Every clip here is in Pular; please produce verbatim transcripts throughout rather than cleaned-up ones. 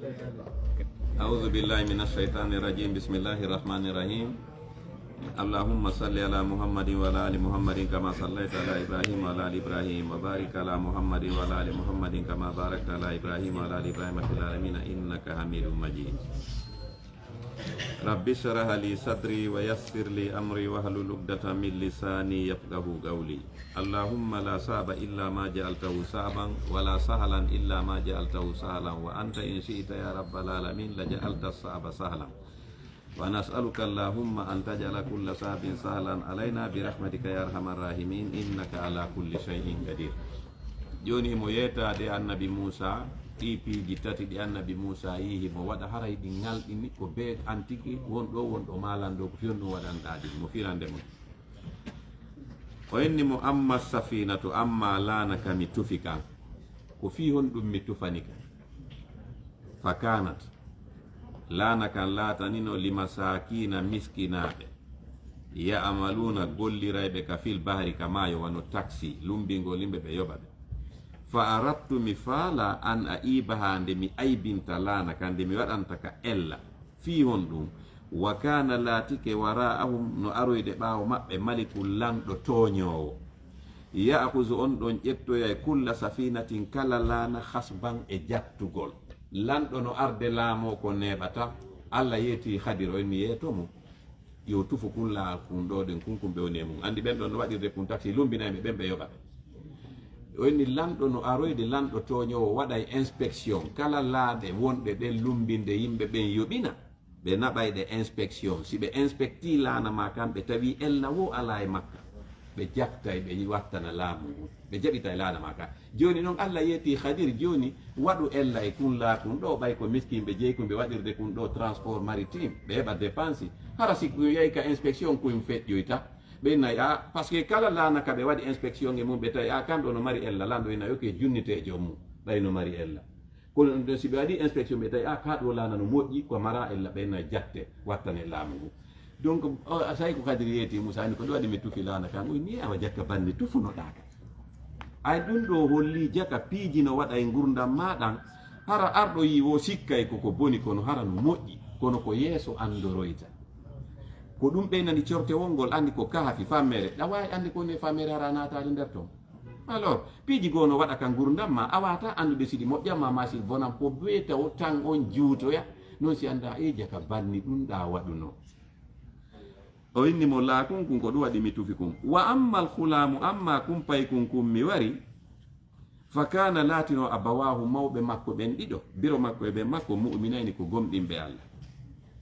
أعوذ بالله من الشيطان الرجيم. بسم الله الرحمن الرحيم. اللهم صل على محمد وعلى آل محمد كما صليت على إبراهيم وعلى آل إبراهيم وبارك على محمد وعلى آل محمد كما باركت على إبراهيم وعلى آل إبراهيم في العالمين إنك حميد مجيد. رب اشرح لي صدري ويسر لي أمري واحلل عقدة من لساني يفقهوا قولي. اللهم لا صعب إلا ما جعلته صعبا ولا سهلا إلا ما جعلته سهلا وأنت إن شئت يا رب العالمين لجعلت الصعب سهلا. ونسألك اللهم أن تجعل كل صعب سهلا علينا برحمتك يا أرحم الراحمين إنك على كل شيء قدير. Jooni himo yeetaade Annabi Muusaa, ɗii piiji tati ɗi Annabi Muusaa yi'i himo waɗa, haray ɗi ŋalɗini ko bee an tigi won ɗoo, won ɗo maalan ɗoo, ko fii honɗun waɗanɗaa ɗi, mo firande mo. O inni mo, "Amma safiinatu, amma laana ka mi tufi kan, ko fii honɗun mi tufani ka?" Fa kaanat, laana kan laatanino li masaakiina miskinaaɓe, ya'maluuna gollirayɓe ka fil bahri ka maayo wano taksi, lumbingol yimɓe ɓe yoɓa ɓe. Fa arattu mi faala an a iibahaa nde mi aybinta laana kan nde mi waɗanta ka ella. Fii honɗun? Wa kaana laatike waraa'ahum no aroyde ɓaawo maɓɓe malikun lanɗo tooñoowo. Ya'khuzu on ɗon ƴettoyay kulla safiinatin kala laana hasban e jattugol. Lanɗo no arde laamoo ko neeɓata. Alla yeetii Khadir o inni yeeto mo. Yo tufu kun laa kun ɗoo ɗen kun kun ɓe woni e mun. Anndi ɓen ɗon no waɗirde kun taksi lumbinay ɓe ɓen ɓe yoɓa ɓe. O inni lanɗo no aroyde lanɗo tooñoowo waɗay inspection kala laaɗe wonɗe ɗen lumbinde yimɓe ɓen yoɓina. Ɓe naɓay ɗe inspection. Si ɓe inspectii laana maa kan ɓe tawii ella woo alaa e makka. Ɓe jattay ɓe wattana laamu ngun. Ɓe jaɓitay laana maa kan. Jooni non Alla yeetii Khadir jooni waɗu ella e kun laa kun ɗoo ɓay ko miskinɓe jeyi kun ɓe waɗirde kun ɗoo transport maritime ɓe heɓa dépense. Hara si kun yahi ka inspection kun feƴƴoyta. Ɓe nayi a parce que kala laana ka ɓe waɗi inspection e mun ɓe tawi a kan ɗoo no mari ella lanɗo ina yoke junnitee joom mum ɗay no mari ella. Kono ɗum ɗon, si ɓe waɗii inspection, ɓe tawi, "Ah, kaa ɗoo laana no moƴƴi, ko maraa ella ɓe na jatte, wattane laamu ngu." Donc, o, a sayi ko Kadiri yeeti Muusaa ni, "Ko ɗum waɗi mi tufi laana kan?" O ni, "Awa jaka banni tufunoɗaa ka." Ay ɗum ɗoo hollii jaka piiji no waɗa e ngurndan maa ɗan. Hara arɗo yii wo sikkay ko ko boni, kono hara no moƴƴi, kono ko yeeso andoroyta. Ko ɗum ɓeynani cortewol ngol, anndi ko kahafi, fammere. Ɗa waawi anndi ko woni e fammere hara a naataali nder ton. Alors, piiji goo no waɗa ka ngurndan maa, a waawataa anndude si ɗi moƴƴan maa, maa si ɗi bonan, ko bee taw tan on juutoya. Non si anndaa, e jaka banni ɗum ɗa waɗuno. O inni mo, "Laa kun kun ko ɗum waɗi mi tufi kun. Wa ammal khulaamu, amma kun paykun kun mi wari, fa kaana laatino abawaahu mawɓe makko ɓen ɗiɗo, biro makko e ɓen makko mu'minayni ko gomɗinɓe Allah.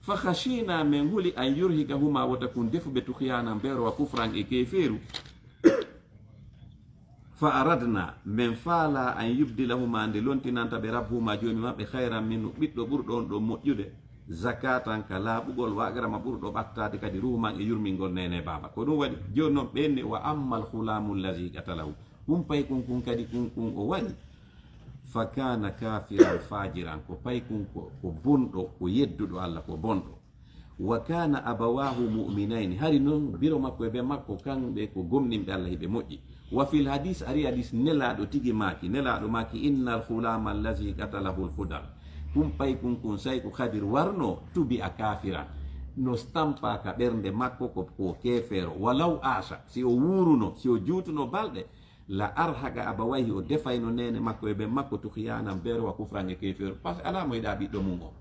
Fa khashiina men huli an yurhikahuma wota kun defu ɓe tukhiyaanan beero wa kufran e keefeeru." Fa aradna, men faalaa an yubdilahuma nde lontinanta ɓe rabbuhuma joomi maɓɓe khayran minhu ɓiɗɗo ɓurɗo on ɗon moƴƴude, zakatan ka laaɓugol, wa akrama ɓurɗo ɓattaade kadi ruhuman e yurmingol neene baaba. Ko ɗum waɗi jooni non ɓen ni wa ammal khulaamu allazi qatalahu. Kun paykun kun kadi kun kun o wari. Fa kana kafiran fajiran ko paykun ko, ko bonɗo, ko yedduɗo Allah, ko bonɗo. Wa kana abawahu mu'minayni, hari non biro makko e ɓe makko, kamɓe ko gomɗinɓe Allah, hiɓe moƴƴi. Wa fil hadis, ari hadis, nelaaɗo tigi maaki, nelaaɗo maaki, innal khulama allazi qatalahu al khudar. Kun paykun kun sayku Khadir warno, tubi a kafiran. No stampa ka ɓernde makko ko, ko keefeero. Walaw aasa, si o wuuruno, si o juutuno balɗe, la arhaqa abawayhi, o defayno neene makko e ɓen makko tukhyanan beero wa kufran e keefeero. Parce que alaa mo yiɗaa ɓiɗɗo mum o.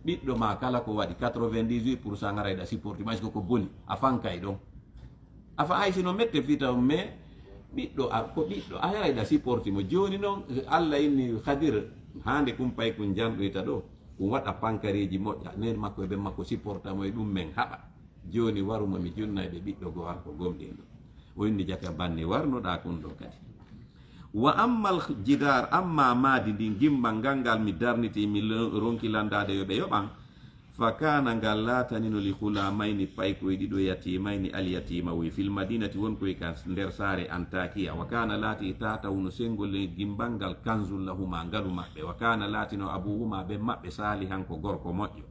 Ɓiɗɗo maa kala ko waɗi quatre-vingt-dix-huit pour cent ara yiɗa supporti, mais ko ko boni, a fankay ɗon. A fa hay si no mette fii taw, mais ɓiɗɗo a, ko ɓiɗɗo, a ara yiɗa supporti mo. Jooni non, Allah inni Khadir, haande kun paykun janɗoyta ɗo, kun waɗa pankareeji moƴƴa, neene makko e ɓen makko supporta mo e ɗum men haɓa. Jooni waru mo mi junnay ɓe ɓiɗɗo goo ar ko gomɗinɗo. O inni jaka banni warnoɗaa kun ɗoo kadi. Wa ammal jidar, amma maadi ndin, gimbal ngal ngal mi darniti, mi lo-, ronki landaade yo ɓe yoɓan. Fa kana ngal laatanino li khulamayni paykoy ɗiɗo yatimayni al yatima woy fil madinati won koy ka nder saare Antakiya. Wa kana laati tahtahu no sengol gimbal ngal kanzul lahuma ngalu maɓɓe. Wa kana laatino abuhuma ɓen maɓɓe salihan ko gorko moƴƴo.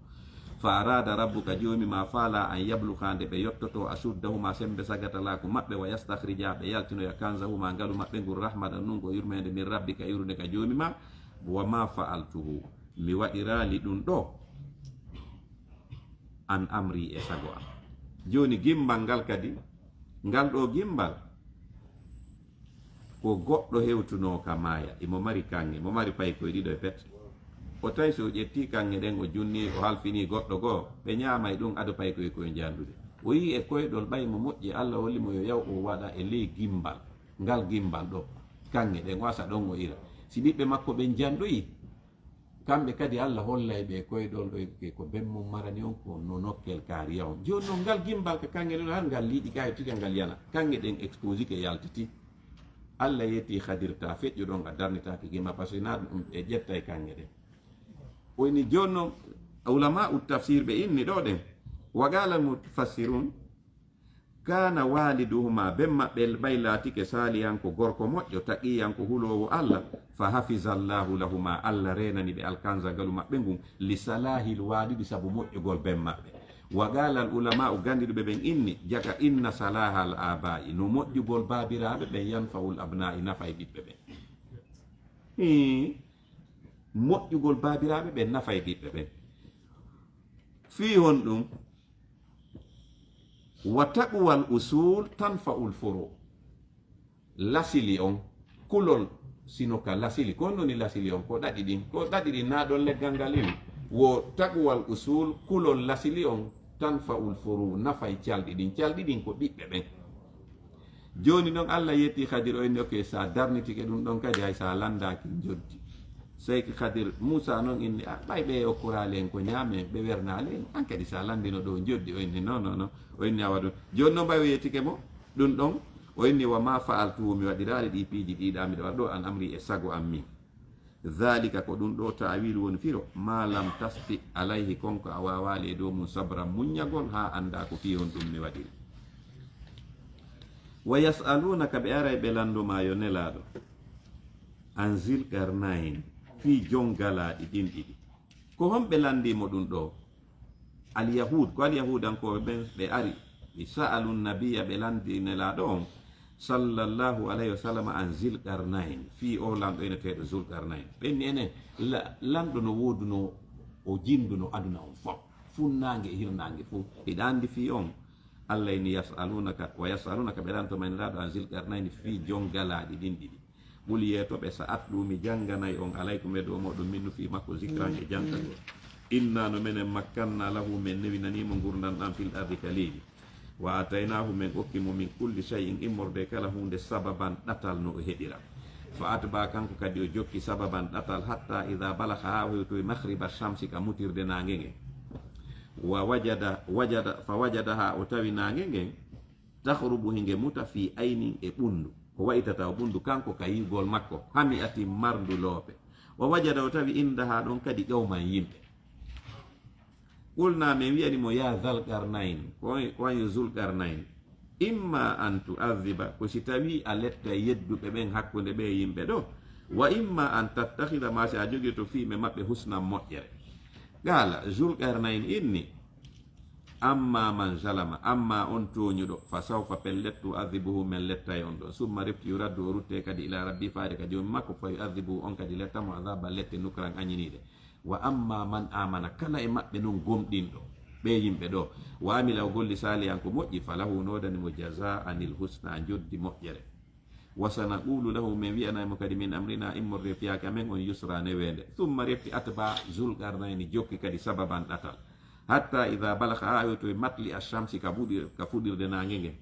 Fa arada rabbuka, joomi ma faala, an yabluga, nde ɓe yottoto, ashuddahuma, sembe sagatalaku maɓɓe, wa yastakhrija, ɓe yaltinoya, kanzahuma, ngalu maɓɓe ngun, rahmatan, nun ko yurmeende, min rabbika, iwrude ka joomi ma. Wa ma fa'altuhu, Mi waɗiraali ɗun ɗoo an amri e sago am. Jooni gimmbal ngal kadi, ngal ɗoo gimmbal, ko goɗɗo hewtunoo ka maaya, imo mari kaŋŋe, mo mari paykoy ɗiɗo e pet. O tawi si o ƴettii kaŋŋe ɗen, o junnii, o halfinii goɗɗo goo, ɓe ñaamay ɗun ado paykoy koy njandude. O yi'i e koyɗol ɓay mo moƴƴi, Alla holli mo yo yaw o waɗa e ley gimmbal, ngal gimmbal ɗoo, kaŋŋe ɗen, o asa ɗon o ira. Si ɓiɓɓe makko ɓen jandoyi, kamɓe kadi Alla hollay ɓe koyɗol ɗo e ko ben mum marani on ko no nokkel kaariya on. Jooni non ngal gimmbal ka kaŋŋe ɗen har ngal liiɗi ka e tiga ngal yana. Kaŋŋe ɗen exposike yaltiti. Alla yeetii Khadir ta feƴƴu ɗon a darnitaake gimma, parce que naa ɗum ɓe ƴettay kaŋŋe ɗen. O inni jooni non ulama'u tafsir ɓe inni ɗo ɗen. Wa qala al mufassirun, Kana waliduhuma, ben maɓɓe ɓay laatike saalihan ko gorko moƴƴo, taqiyan ko huloowo Alla, fa hafiza Allahu lahuma, Alla reenani ɓe alkanza ngalu maɓɓe ngun, li salahil walidi, sabu moƴƴugol ben maɓɓe. Wa qala al ulama'u, gandiɗuɓe ɓen inni, jaka inna salahal aba'i, no moƴƴugol baabiraaɓe ɓen yanfa'ul abna'i, nafay ɓiɓɓe ɓen. Hii, moƴƴugol baabiraaɓe ɓen nafay ɓiɓɓe ɓen. Fii honɗum? Wa taqwal usul tanfa'ul furu. Lasili on, kulol sino ka lasili. Ko honɗun woni lasili on? Ko ɗaɗi ɗin. Ko ɗaɗi ɗin naa ɗon leggal ngal iwi. Wo taqwal usul, kulol lasili on, tanfa'ul furu, nafay calɗi ɗin. Calɗi ɗin ko ɓiɓɓe ɓen. Jooni non Alla yetti Khadir, o inni, ok, sa darnitike ɗun ɗon kadi, hay sa landaaki njoddi. Seyki Khadir, Muusa non inni, a, ɓay ɓe okkoraali en ko ñaamen, ɓe wernaali en, an kadi sa landino ɗo njoddi, o inni, non, non, non. O inni, awa ɗun. Jooni non ɓay o yettike mo ɗun ɗon, o inni, wa ma fa'altuhu, mi waɗiraali ɗi piiji ɗiɗa miɗo waɗa ɗo an amri e sago an min. Dhalika, ko ɗun ɗo ta'wilu woni firo, ma lam tasti alayhi, kon ko a waawaali e dow mun sabran, muññagol, haa anndaa ko fii honɗun mi waɗiri. Wa yas'alunaka, ɓe aray ɓe lanndo ma yo Nelaaɗo, an Zil Qarnayn, fii jon galaaɗi ɗin ɗiɗi. Ko honɓe lanndii mo ɗun ɗo? Al-Yahud, ko Al-Yahudankooɓe ɓen, ɓe ari, ɓe sa'alu nabiyya, ɓe lanndii Nelaaɗo on, sallallahu alayhi wa sallam, an Zil Qarnayn, fii oo lanɗo eneteeɗo Zul Qarnayn. Ɓe inni enen, la-, lanɗo no woodunoo, o jinnduno aduna on fow, funnaange e hirnaange fow. Hiɗa anndi fii on? Alla inni, yas'alunaka, wa yas'alunaka, ɓe lanndoo ma Nelaaɗo an Zil Qarnayn fii jon galaaɗi ɗin ɗiɗi. Qul, yeeto ɓe, sa atlu, mi jannganay on, alaykum, e dow mooɗon, minhu, fii makko, zikran, e jantagol. Inna, no menen, makkanna lahu, men newinanii mo ngurndan ɗan, fil ardi, ka leydi. Wa aataynaahu, men okki mo, min kulli shay'in, immorde kala huunde, sababan, ɗatal no o heɓira. Fa atba, kanko kadi o jokki sababan, ɗatal, hatta ida balagha, haa o hewtoyi maghriba shamsi, ka mutirde naange ngen. Wa wajada, wajada, fa wajadaha, o tawi naange ngen, taghrubu, hinge muta, fii aynin, e ɓunndu. Ko wa'itata o ɓunndu kanko ka yi'ugol makko, hami'atin, marndu loope. Wa wajada, o tawi, indaha, ɗon kadi qawman, yimɓe. Qulna, men wi'ani mo, ya Dhal Qarnayn, ko on, ko on yo Zul Qarnayn, imma an tu'adhiba, ko si tawi a letta yedduɓe ɓen hakkunde ɓe yimɓe ɗo, wa imma an tattakhidha, maa si a jogito fii ɓe maɓɓe husnan moƴƴere. Qala, Zul Qarnayn inni, amma man zalama, amma on tooñuɗo, fa sawfa, pellet, tu'adhibuhu, men lettay on ɗon. Summa refti yuraddu, o rutte kadi ila rabbi, faade ka joomi makko, fa yu'adhibuhu, on kadi letta mo, adhaban, lette, nukran, añiniiɗe. Wa amma man amana, kala e maɓɓe non gomɗinɗo, ɓe yimɓe ɗo, wa amila, o golli salihan ko moƴƴi, falahu, no woodani mo jaza'anil husna, njoddi moƴƴere. Wa sanaqulu lahu, men wi'anay mo kadi min amrina, immorde fiyaake amen on, yusra, neweende. Summa refti atba Zul Qarnayni jokki kadi sababan ɗatal. Hatta ida balagha, haa hewtoyi matli ashamsi, ka fuɗi-, ka fuɗirde naange ngen.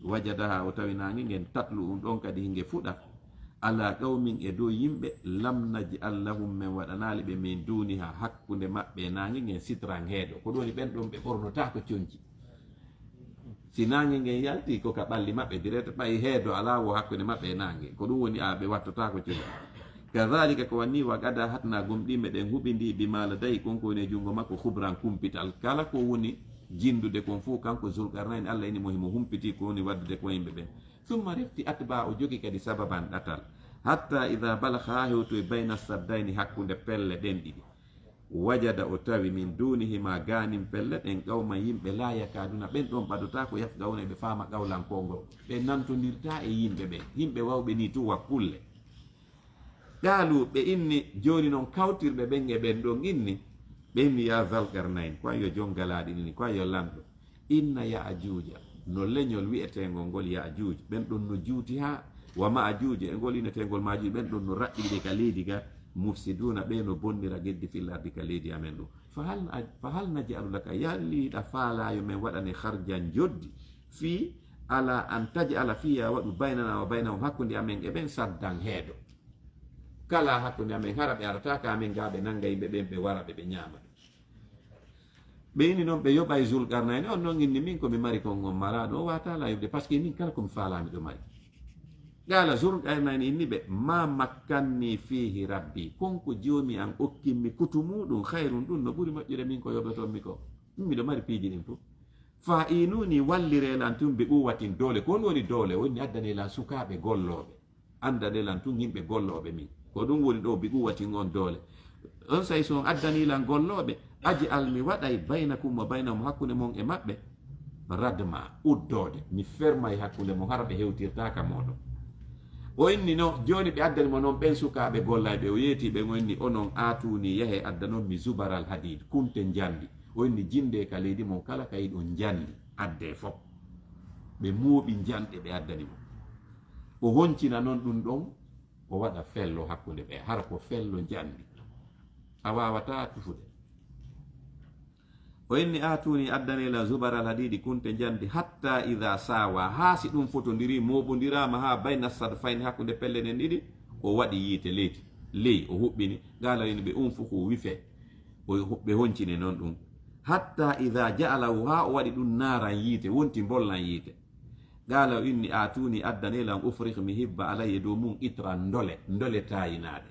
Wajadaha, o tawi naange ngen, tatlu, ɗun ɗon kadi hinge fuɗa. Ala qawmin, e dow yimɓe, lam naj'al lahum, men waɗanaali ɓe, min duniha, hakkunde maɓɓe e naange ngen, sitran, heedo. Ko ɗun woni ɓen ɗon ɓe ɓornotaako conci. Si naange ngen yalti, ko ka ɓalli maɓɓe direct, ɓay heedo alaa wo hakkunde maɓɓe e naange. Ko ɗun woni a ɓe wattotaako conci. Kadhalika, ko wanni, wa qada hatna, gomɗinɓe ɓen huɓindii, bima ladayi, kon ko woni e junngo makko, khubran, kumpital. Kala ko woni jinndude kon fow, kanko Zul Qarnayni, Alla inni mo himo humpiti ko woni waddude ko yimɓe ɓen. Summa refti atba, o jogi kadi sababan ɗatal. Hatta ida balagha, haa hewtoyi bayna saddayni, hakkunde pelle ɗen ɗiɗi. Wajada, o tawi, min dunihima, gaanin pelle ɗen, qawman, yimɓe, la yakaduna, ɓen ɗon ɓadotaako, yafqahuna, ɓe faama, qawlan, konngol. Ɓe nantondirtaa e yimɓe ɓen. Yimɓe wawɓe nii tun wa kulle. Qaaluu, ɓe inni, jooni non kawtirɓe ɓen e ɓen ɗon inni, ɓe inni, yaa Zal Qarnayn, ko an yo jon galaaɗi ɗin, ko an yo lanɗo. Inna Ya'juuja, no leñol wi'eteengol ngol Ya'juuj, ɓen ɗon no juuti haa, wa Ma'juuja, e ngol wi'eteengol Ma'juuj, ɓen ɗon no raɓɓiɗi ka leydi ga, mufsiduuna, ɓe no bonnira geddi fil ardi ka leydi amen ɗum. Fa hal, fa hal naj'alu laka, yalli hiɗa faalaa yo men waɗane harjan joddi, fii, ala an taj'ala fiihaa, waɗu baynanaa wa baynahum, hakkunde amen e ɓen, saddan heedo. Kala hakkunde amen, hara ɓe arata ka amen ga, ɓe nanga yimɓe ɓen, ɓe wara ɓe, ɓe ñaama ɓe. Ɓe inni non ɓe yoɓay Zulqarnayni, on non inni min ko mi mari kon on maraaɗo, o waawataa lan yoɓude, parce que min kala ko mi faalaa miɗo mari. Qaala Zulqarnayni inni ɓe, maa makkannii fiihi rabbii, kon ko joomi an okkimmi kutu muuɗum, khayrun, ɗum no ɓuri moƴƴude min ko yoɓoton mi ko. Min miɗo mari piiji ɗin fow. Fa iinuunii, walliree lan tun, bi quwwatin, doole, ko honɗun woni doole, o inni addanee lan sukaaɓe gollooɓe. Andanee lan tun yimɓe gollooɓe min. Ko ɗum woni ɗoo bi quwwatin on doole. Onsay si on addanii lan gollooɓe, aj'al mi waɗay baynakum wa baynahum hakkunde mon e maɓɓe radma, uddoode. Mi fermay hakkunde mon, hara ɓe hewtirtaa ka mooɗon. O inni no, jooni ɓe addani mo non ɓen sukaaɓe gollayɓe, o yeetii ɓen, o inni onon aatuunii, yahee addanon mi zubaral hadiid, kunte njandi. O inni jindee ka leydi mon kala ka yiɗon njandi, addee fow. Ɓe mooɓi njanɗe ɓe addani mo. O honcina non ɗum ɗon, o waɗa fello hakkunde ɓe, hara ko fello njandi. A waawataa tufude. O inni, aatuunii, addanee lan zubaral hadiidi, kunte njandi, hatta idaa saawaa, haa si ɗum fotondirii, mooɓondiraama haa bayna sadfayni, hakkunde pelle ɗen ɗiɗi, o waɗi yiite leydi, ley, o huɓɓini, qaala, o inni ɓe, unfukhuu, wifee. O hu-, ɓe honcini non ɗum. Hatta idaa ja'alahu, haa o waɗi ɗum naaran yiite, wonti mbollan yiite. Qaala, o inni, aatuunii, addanee lan, ufrigh, mi hibba, alayhi, dow mun, qitran, ndole, ndole taayinaaɗe.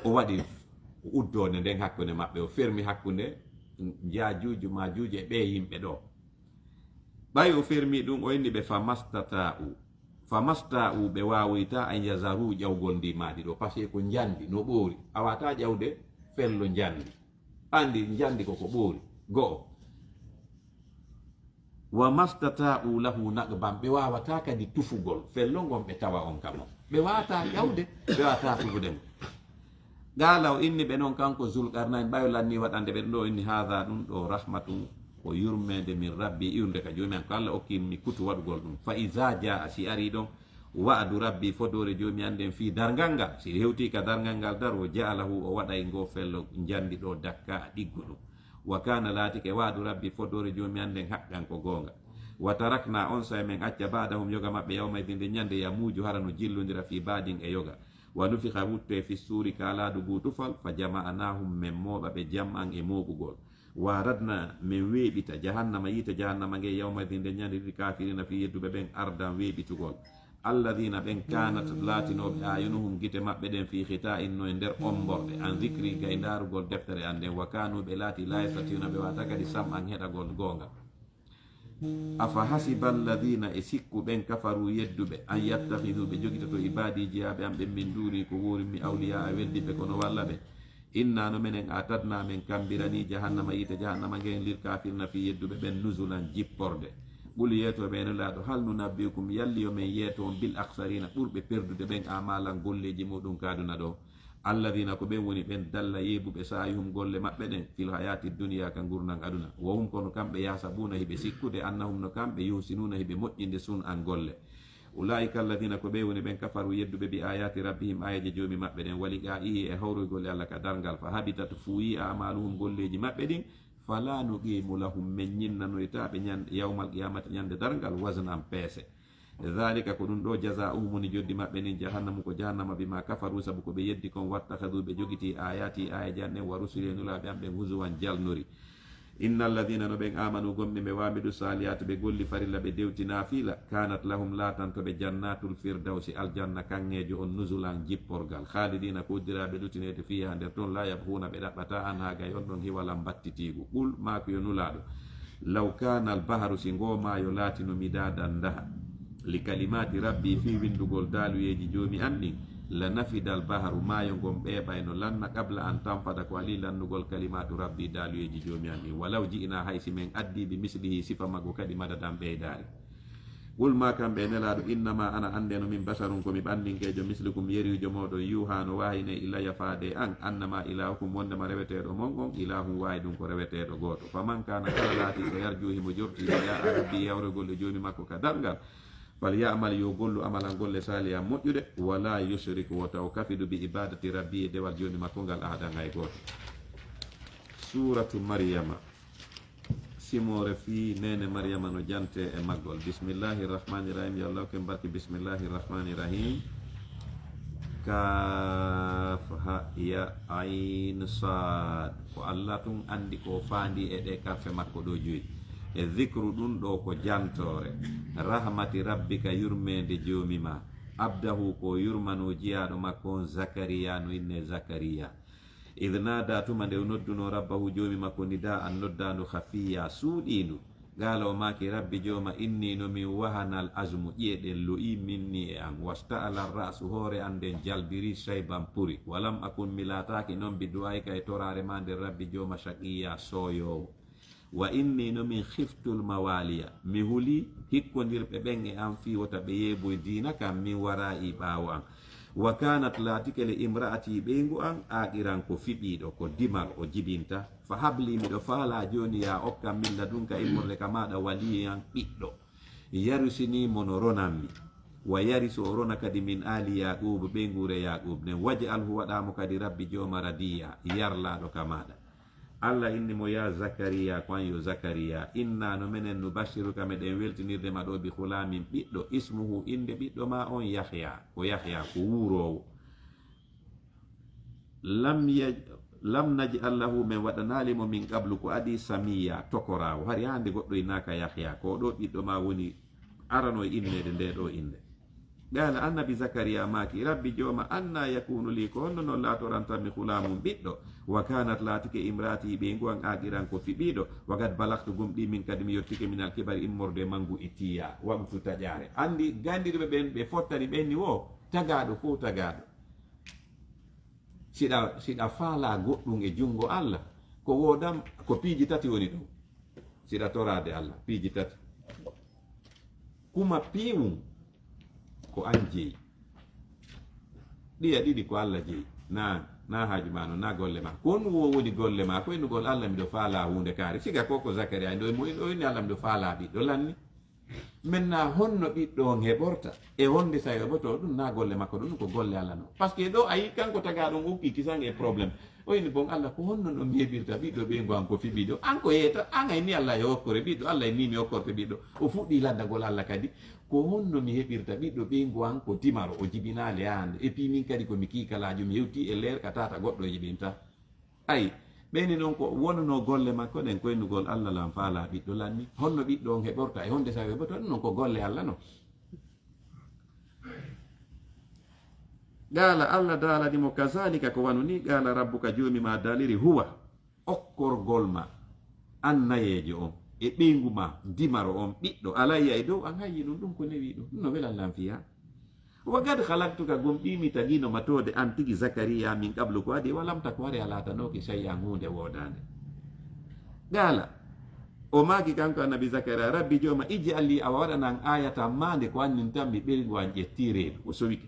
O waɗi uddoonde nden hakkunde maɓɓe, o fermi hakkunde Yaajuuju, Maajuuju e ɓee yimɓe ɗoo. Ɓay o fermii ɗum, o inni ɓe, famastataa'u, famastataa'u, ɓe waawoytaa, an yazharuu, ƴawgol ndii maadi ɗoo, parce que ko njandi, no ɓoori, a waawataa ƴawde fello njandi. Anndi njandi ko ko ɓoori. Go'o. Wa mastataa'u lahu naqban, ɓe waawataa kadi tufugol fello ngon ɓe tawa on ka mon. Ɓe waawataa ƴawde, ɓe waawataa tufude mo. Qaala, o inni ɓe non kanko Zulqarnayn, ɓay o lannii waɗande ɓe ɗum ɗoo, o inni, haadha, ɗum ɗoo, rahmatun, ko yurmeende, min Rabbi, iwrude ka Joomi an, ko Alla okki mi kutu waɗugol ɗum. Fa izaa jaa'a, si arii ɗon, wa'du Rabbi, fodoore Joomi an nden fii darngal ngal, si hewtii ka darngal ngal daroo, ja'alahu, o waɗay ngoo fello njandi ɗoo dakkaa, ɗigguɗum. Wa kaana, laatike, wa'du Rabbi, fodoore Joomi an nden, haqqan, ko goonga. Wa taraknaa, onsay men acca, ba'dahum, yoga maɓɓe, yawma idin, nden ɲande, yamuuju, hara no jillondira, fii ba'din, e yoga. Wa nufikha, wuttee, fi suuri, ka laadu guutufal, fa jama'naahum, men mooɓa ɓe, jam'an, e mooɓugol. Wa aradnaa, men weeɓita, jahannama, yiite jahannama nge, yawma idin, nden ɲande, lil kaafiriina, fii yedduɓe ɓen, ardan, weeɓitugol. Alladhiina, ɓen, kaanat, laatinooɓe, a'yunuhum, gite maɓɓe ɗen, fii ghitaa'in, no e nder ommborde, an dhikri, gay ndaarugol deftere an nden, wa kaanuu, ɓe laatii, laa yastati'uuna, ɓe waawataa kadi sam'an, heɗagol goonga. Afa hasiba alladhiina, e sikku ɓen, kafaruu, yedduɓe, an yattakhidhuu, ɓe jogitoto, ibaadii, jiyaaɓe an ɓen, min duunii, ko woorimmi, awliyaa'a, weldiɓe, kono walla ɓe. Innaa, no menen, a'tadnaa, men kammbiranii, jahannama, yiite jahannama ngen, lil kaafiriina, fii yedduɓe ɓen, nuzulan, jipporde. Qul, yeetoo ɓe, Nulaaɗo, hal nunabbi'ukum, yalli yo men yeeto on, bil akhsariina, ɓurɓe perdude ɓen, a'maalan, golleeji muuɗum ka aduna ɗoo. Alladhiina, ko ɓen woni ɓen, dalla, yeebuɓe, sa'yuhum, golle maɓɓe ɗen, fil hayaati dunyaa, ka ngurndan aduna. Wa hum, kono kamɓe, yahsabuuna, hiɓe sikkude, annahum, no kamɓe, yuhsinuuna, hiɓe moƴƴinde, sun'an, golle. Ulaa'ika alladhiina, ko ɓee woni ɓen, kafaruu, yedduɓe, bi aayaati rabbihim, aayeeje Joomi maɓɓe ɗen, wa liqaa'ihi, e hawroygol e Alla ka darngal, fa habitat, fuuyii, a'maaluhum, golleeji maɓɓe ɗin, falaa nuqiimu lahum, men ñinnanoytaa ɓe ñan-, yawmal qiyaamati, ñande darngal, waznan, peese. Dhaalika, ko ɗum ɗoo, jazaa'uhum, woni joddi maɓɓe ndin, jahannamu, ko jahannama, bimaa kafaruu, sabu ko ɓe yeddi kon, wattakhadhuu, ɓe jogitii, aayaatii, aayeeje an ɗen, wa rusulii, e Nulaaɓe an ɓen, huzuwan, jalnori. Inna alladhiina, no ɓen, aamanuu, gomɗimɓe, wa amilu saalihaati, ɓe golli farilla, ɓe dewti naafila, kaanat lahum, laatanto ɓe, jannaatul firdawsi, aljanna kaŋŋeejo on, nuzulan, jipporgal, khaalidiina, ko uddiraaɓe lutineede, fiihaa, nder ton, laa yabghuuna, ɓe ɗaɓɓataa, anhaa, gay on ɗon hiwalan battitiigu. Qul, maaku, yo Nulaaɗo, law kaana al-bahru, si ngoo maayo laatino, midaadan, ndaha, li kalimaati rabbii, fii winndugol daaluyeeji Joomi an ɗin, la nafida al-bahru, maayo ngon ɓeeɓayno, lanna, qabla an tanfada, ko alii lannugol, kalimaatu rabbii, daaluyeeji Joomi an ɗin, walaw ji'naa, hay si men addii, bi mislihi, sifa maggu kadi, madadan, ɓeydaari. Qul, maa kamɓe, Nelaaɗo, innama ana, anndeno, min basharun, ko mi ɓanndinkeejo, mislukum, yeriijo mooɗon, yuuhaa, no waahayinee, ilayya, faade e an, annama ilaahukum, wonndema reweteeɗo mon on, ilaahun, waahidun, ko reweteeɗo gooto. Faman kaana, kala laatiiɗo, yarjuu, himo jortii, liqaa'a rabbii, yawrugol e Joomi makko ka darngal, falya'mal, yo gollu, amalan, golle, saalihan, moƴƴuɗe, walaa yushrik, wota o kafidu, bi ibaadati rabbii, e dewal Joomi makko ngal, ahadan, hay gooto. Suuratu Maryama. Simoore fii neene Maryama no jantee e maggol. Bismillaahi Rahmaani Rahiim. Yo Alla hokku en barke Bismillaahi Rahmaani Rahiim. Kaaf, ha, ya, ayn, saad. Ko Alla tun anndi ko faandi e ɗee karfe makko ɗoo joyi. E zikru ɗun ɗoo ko jantoore. Rahmati rabbika, yurmeende Joomi maa. Abdahu, ko yurmanoo jiyaaɗo makko on Zakariyaa, no innee Zakariyaa. Id naadaa, tuma nde o noddunoo, rabbahu, Joomi makko, nidaa'an, noddaandu, khafiyya, suuɗiindu. Qaala, o maaki, rabbi, Jooma, inni, no min, wahanal azmu, ƴi'e ɗen lo'ii, minni, e an, washta'ala ra'su, hoore an nden jalbirii, shayban, puri, walam akun, mi laataaki non, bi du'aa'ika, e toraare maa nden, rabbi, Jooma, shaqiyya, sooyoowo. Wa inni, no min, khiftul mawaliya, mi hulii hikkondirɓe ɓen e an, fii wota ɓe yeeboy diina kan, min waraa'i, ɓaawo an. Wa kaanat, laatike le, imra'ati, ɓeyngu an, aaqiran, ko fiɓiiɗo, ko dimal o jibinta. Fa habli, miɗo faalaa jooni, yaa okkan, min ladunka, immorde ka maaɗa, waliyan, ɓiɗɗo. Yarisuni mo no ronammi. Wa yarisu, o rona kadi, min aali Yaaquuba, ɓeynguure Yaaquuba nden. Waj'alhu, waɗaa mo kadi, rabbi, Jooma, radiya, yarlaaɗo ka maaɗa. Alla inni mo, yaa Zakariya, ko an yo Zakariya, inna, no menen, nubashiruka, meɗen weltinirde ma ɗoo, bi ghulamin, ɓiɗɗo, ismuhu, innde ɓiɗɗo maa on, Yahya, ko Yahya, ko wuuroowo. Lam yaj-, lam naj'al lahu, men waɗanaali mo, min qablu, ko adii, samiyya, tokoraawo. Hari hande goɗɗo innaaka Yahya, ko ɗoo ɓiɗɗo maa woni arano e inneede ndee ɗoo innde. Qaala, annabi Zakariya maaki, rabbi Jooma, anna yakunu li, ko honno non laatorantammi, ghulamun, ɓiɗɗo, wa kanat, laatike, imraati, ɓeyngu an, aqiran, ko fiɓiiɗo, wa qad balagtu, gomɗii min kadi mi yottike, minal kibari, immorde e mangu e tiya, waqtu taƴaare. Anndi ganndiɗuɓe ɓen, ɓe fottani ɓen ni wo, tagaaɗo fow tagaaɗo. Siɗa, siɗa faalaa goɗɗun e junngo Alla, ko woodan, ko piiji tati woni ɗon. Siɗa toraade Alla, piiji tati. Kuma piiwun ko an jeyi. Ɗiya ɗiɗi ko Alla jeyi. Naa, naa haaju maa non, naa golle maa. Ko honɗun wo woni golle maa? Ko innugol Alla, miɗo faalaa huunde kaari. Siga ko ko Zakariya, ndo mo, o inni Alla, miɗo faalaa ɓiɗɗo lanni. Maintenant, honno ɓiɗɗo on heɓorta? E honde sa heɓoto ɗun? Naa golle makko ɗun, ko golle Alla non. Parce que ɗo a yi kanko tagaaɗo on okki kisan e problème. O inni, bon Alla, ko honno non mi heɓirta ɓiɗɗo ɓeyngu an ko fiɓiiɗo? An ko yeeta, an a inni Alla yo okkore ɓiɗɗo, Alla inni mi okkorte ɓiɗɗo. O fuɗɗii landagol Alla kadi, ko honno mi heɓirta ɓiɗɗo ɓeyngu an ko dimaro, o jibinaali e hande? Et puis min kadi ko mi kiikalaajo, mi hewtii e leer ka tata goɗɗo e jibinta. Ay, ɓeyni non ko wonunoo golle makko ɗen, koynugol Alla lan faalaa ɓiɗɗo lanni. Honno ɓiɗɗo on heɓorta? E honde sawi heɓoto ɗun? Non ko golle Alla non. Qaala, Alla daalani mo, kazaalika, ko wano nii, qaala rabbuka, Joomi maa daaliri, huwa, okkorgol ma an nayeejo on, e ɓeyngu ma dimaro on ɓiɗɗo, alayya, e dow an, hayyinun, ɗun ko newii ɗun, ɗun no welan lan fiyaa. Wa qad khalaqtuka, gomɗii mi tagiino ma toode an tigi Zakariya, min qablu, ko adii, wa lam taku, hari a laatanooki, shay'an, huunde woodaande. Qaala, o maaki kanko annabi Zakariya, rabbi Jooma, ij'al li, a waɗanan aayatan maande ko anndintammi ɓeyngu an ƴettii reedu, o sowike.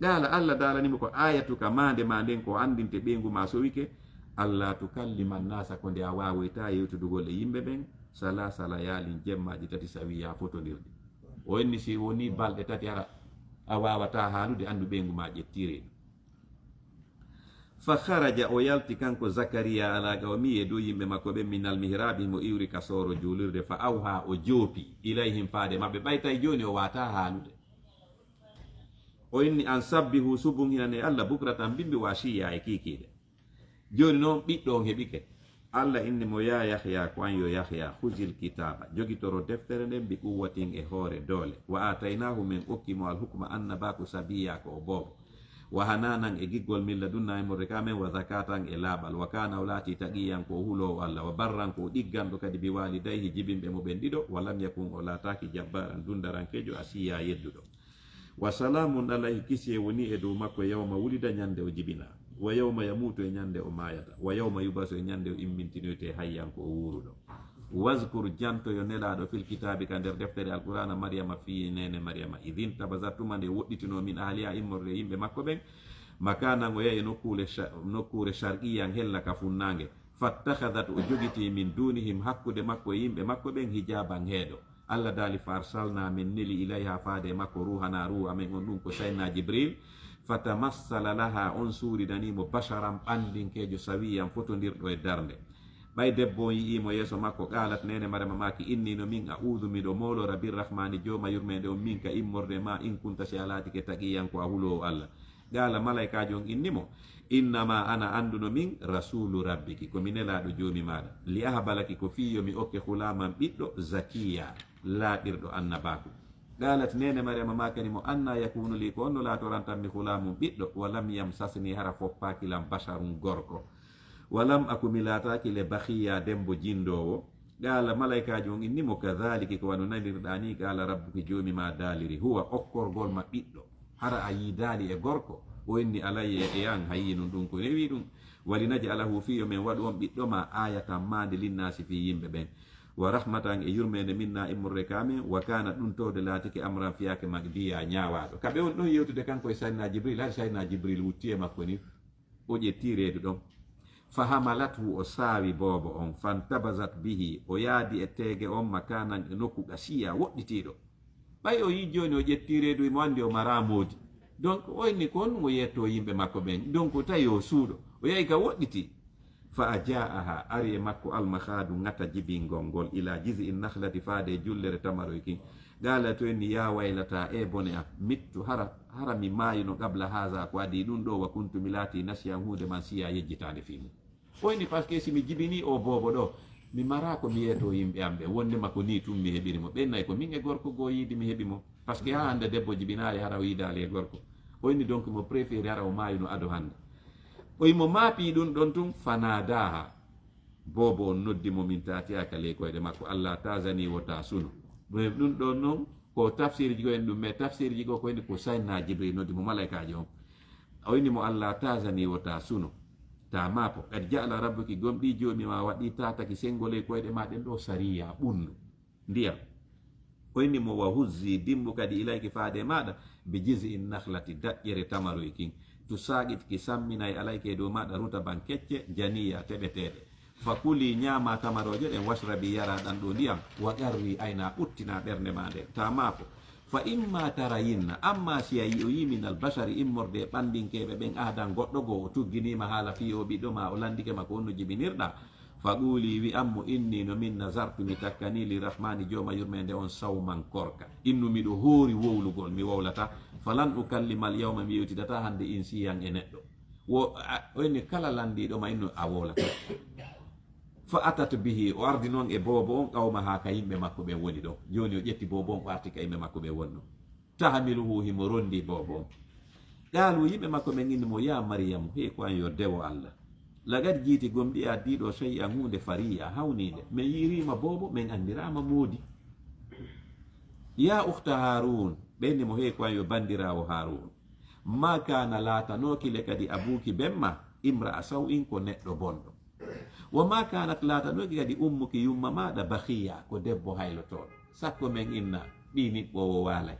Qaala, Alla daalani mo ko aayatuka, maande maa nden ko anndinte ɓeyngu maa sowike, alla tukallima nnaasa, ko nde a waawoytaa yewtudugol e yimɓe ɓen, salaasa layaalin, jemmaaji tati sawiyya fotondirɗi. O inni si wonii balɗe tati hara a waawataa haalude, anndu ɓeyngu maa ƴettii reedu. Fa kharaja, o yalti kanko Zakariya, ala qawmihi, e dow yimɓe makko ɓen, minal mihraabi, himo iwri ka sooro juulirde, fa awhaa, o joopi, ilayhim, faade maɓɓe, ɓay tawi jooni o waawataa haalude. O inni, an sabbihu, subunhinanee Alla, bukratan, bimbi, wa ashiyya, e kiikiiɗe. Jooni non ɓiɗɗo on heɓike. Alla inni mo, yaa Yahya, ko an yo Yahya, khuzil kitaaba, jogitoro deftere nden, bi quwwatin, e hoore doole. Wa aataynaahu, men okki mo, al hukma, annabaaku, sabiyya, ko o boobo. Wa hanaanan, e giggol, min ladunnaa, immorde ka men, wa zakaatan, e laaɓal. Wa kaana, o laati, taqiyyan, ko o huloowo Alla. Wa barran, ko o ɗigganɗo kadi, bi waalidayhi, jibinɓe mo ɓen ɗiɗo. Wa lam yakun, o laataaki, jabbaaran, dundarankeejo, asiyya, yedduɗo. Wa salaamun alayhi, kisiyee wonii e dow makko, yawma wulida, ɲande o jibinaa, wa yawma yamuutu, e ɲande o maayata, wa yawma yub'asu, e ɲande o immintinoytee, hayyan, ko o wuuruɗo. Wazkur, janto yo Nelaaɗo, fil kitaabi, ka nder deftere Alqur'aana, Maryama, fii neene Maryama, idh intabazat, tuma nde woɗɗitinoo, min ahliha, immorde e yimɓe makko ɓen, makaanan, o yahi e nokkuure sha-, nokkuure shar'iyyan, hella ka funnaange, fattakhazat, o jogitii, min duunihim, hakkunde makko e yimɓe makko ɓen, hijaaban, heedo. Alla daali, fa arsalnaa, men neli, ilayha, faade e makko, ruuhanaa, ruuhu amen on, ɗun ko Sayyidinaa Jibriil, fatamassala laha, on suurinanii mo, basharan, ɓanndinkeejo, sawiyyan, fotondirɗo e darnde. Ɓay debbo on yi'ii mo yeeso makko, qaalat, neene Maryama maaki, innii, no min, a'uudu, miɗo moolora, birrahmaani, Jooma yurmeende on, minka, immorde e maa, in kunta, si a laatike, taqiyyan, ko a huloowo Alla. Qaala, malaykaajo on inni mo, innamaa ana, anndu no min, rasuulu rabbiki, ko mi nelaaɗo Joomi maaɗa, li ahaba laki, ko fii yo mi okke, ghulaaman, ɓiɗɗo, zakiyya, laaɓirɗo annabaaku. Qaalat, neene Maryama maakani mo, annaa yakuunu lii, ko honno laatorantammi, ghulaamun, ɓiɗɗo, wa lam yamsasnii, hara foppaaki lan, basharun, gorko. Wa lam aku, mi laataaki le, baghiyya, debbo jindoowo. Qaala, malaykaajo on inni mo, kadhaaliki, ko wano nanirɗaa nii, qaala rabbuki, Joomi maa daaliri, huwa, okkorgol ma ɓiɗɗo, hara a yiidaali e gorko? O inni, alayya, e an, hayyi nun, ɗun ko newii ɗun. Wa linaj'alahu, fii yo men waɗu on ɓiɗɗo maa, aayatan, maande, linnaasi, fii yimɓe ɓen. Wa rahmatan, e yurmeende, minnaa, immorde ka men, wa kaana, ɗun tawde laatike, amran, fiyaake, maqdiyya, ñaawaaɗo. Ka ɓe woni ɗon yewtude kanko e Sayyidinaa Jibriil, hari Sayyidinaa Jibriil wuttii e makko nii. O ƴetti reedu ɗon. Fa hamalathu, o saawi boobo on. Fantabazat bihi, o yaadi e teege on, makaanan, e nokku, qasiyya, woɗɗitiiɗo. Ɓay o yi'i jooni o ƴetti reedu, himo anndi o maraa moodi. Donc, o inni ko honɗun o yettoo yimɓe makko ɓen. Donc, tawi o suuɗo. O yahi ka woɗɗitii. Fa aja'aha, ari e makko, almakhaadu, ŋata jibingol ngol, ila jiz'in nakhlati, faade e jullere tamaroy kin. Qaala, to inni, yaa waylataa, ee bone am, mittu, hara, hara mi maayuno, qabla haadha, ko adii ɗun ɗoo, wa kuntu, mi laatii, nasiyan, huunde man siya, yejjitaande fii mun. O inni, parce que si mi jibinii oo boobo ɗoo, mi maraa ko mi yeetoo yimɓe am ɓen, wonndema ko nii tun mi heɓiri mo. Ɓen nayi ko min e gorko goo yiidi mi heɓi mo. Parce que haa hannde debbo jibinaali hara o yiidaali e gorko. O inni donc mo préféré hara o maayuno ado hannde. O himo maapii ɗun ɗon tun, fanaadaaha. Boobo on noddi mo min taatiya ka ley koyɗe makko, Alla taazani, wota suno. Ɗun ɗon non, ko tafsirji goo en ɗun, mais tafsirji goo ko inni ko Sayyidinaa Jibriil noddi mo, malaykaajo on. O inni mo, Alla taazani, wota suno. Ta maapo. Qad ja'ala rabbuki, gomɗii Joomi maa waɗii taataki senngo ley koyɗe maa ɗen ɗoo sariyya, ɓunndu. Ndiyam. O inni mo, wa huzzi, dimmbu kadi, ilayki, faade e maaɗa, bi jiz'in nakhlati, daƴƴere tamaroy kin. Tusaaqitki, samminay, alayki, e dow maaɗa, rutaban, kecce, janiyya, teɓeteeɗe. Fa kulii, ñaamaa tamarooje ɗen, washrabii, yaraa ɗan ɗoo ndiyam, wa qarrii, aynaa, ɓuttinaa ɓernde maa nden, ta maapo. Fa immaa tarayinna, ammaa si a yi'oyii, minal bashari, immorde e ɓanndinkeeɓe ɓen, ahadan, goɗɗo goo, o tugginiima haala fii oo ɓiɗɗo maa, o lanndike ma ko honno jibinirɗaa, fa quulii, wi'an mo, innii, no min, nazartu, mi takkanii, lirrahmaani, Jooma yurmeende on, sawman, korka. Innu, miɗo hoori wowlugol, mi wowlataa. Falan ukallimal yawma, mi yewtidataa hannde, insiyyan, e neɗɗo. Wo, a, o inni kala lanndiiɗo ma innu a wowlataa. Fa atat bihi, o ardi non e boobo on, qawmahaa, ka yimɓe makko ɓen woni ɗon. Jooni o ƴetti boobo on, o arti ka yimɓe makko ɓen woni ɗon. Tahmiluhu, himo rondi boobo on. Qaalu, yimɓe makko ɓen inni mo, yaa Maryamu, hey ko an yo dewo Alla. Laqad ji'ti, gomɗii a addii ɗoo, shay'an, huunde, fariyya, hawniinde. Men yi'iriima boobo, men anndiraama moodi. Yaa ukhta Haaruun, ɓe inni mo, hey ko an yo banndiraawo Haaruun. Maa kaana, laatanooki le kadi, abuuki, ben maa, imra'a saw'in, ko neɗɗo bonɗo. Wa maa kaanat, laatanooki kadi, ummuki, yumma maaɗa, baghiyya, ko debbo haylotooɗo. Sakko men inna ɓii niɓɓoowo waalay.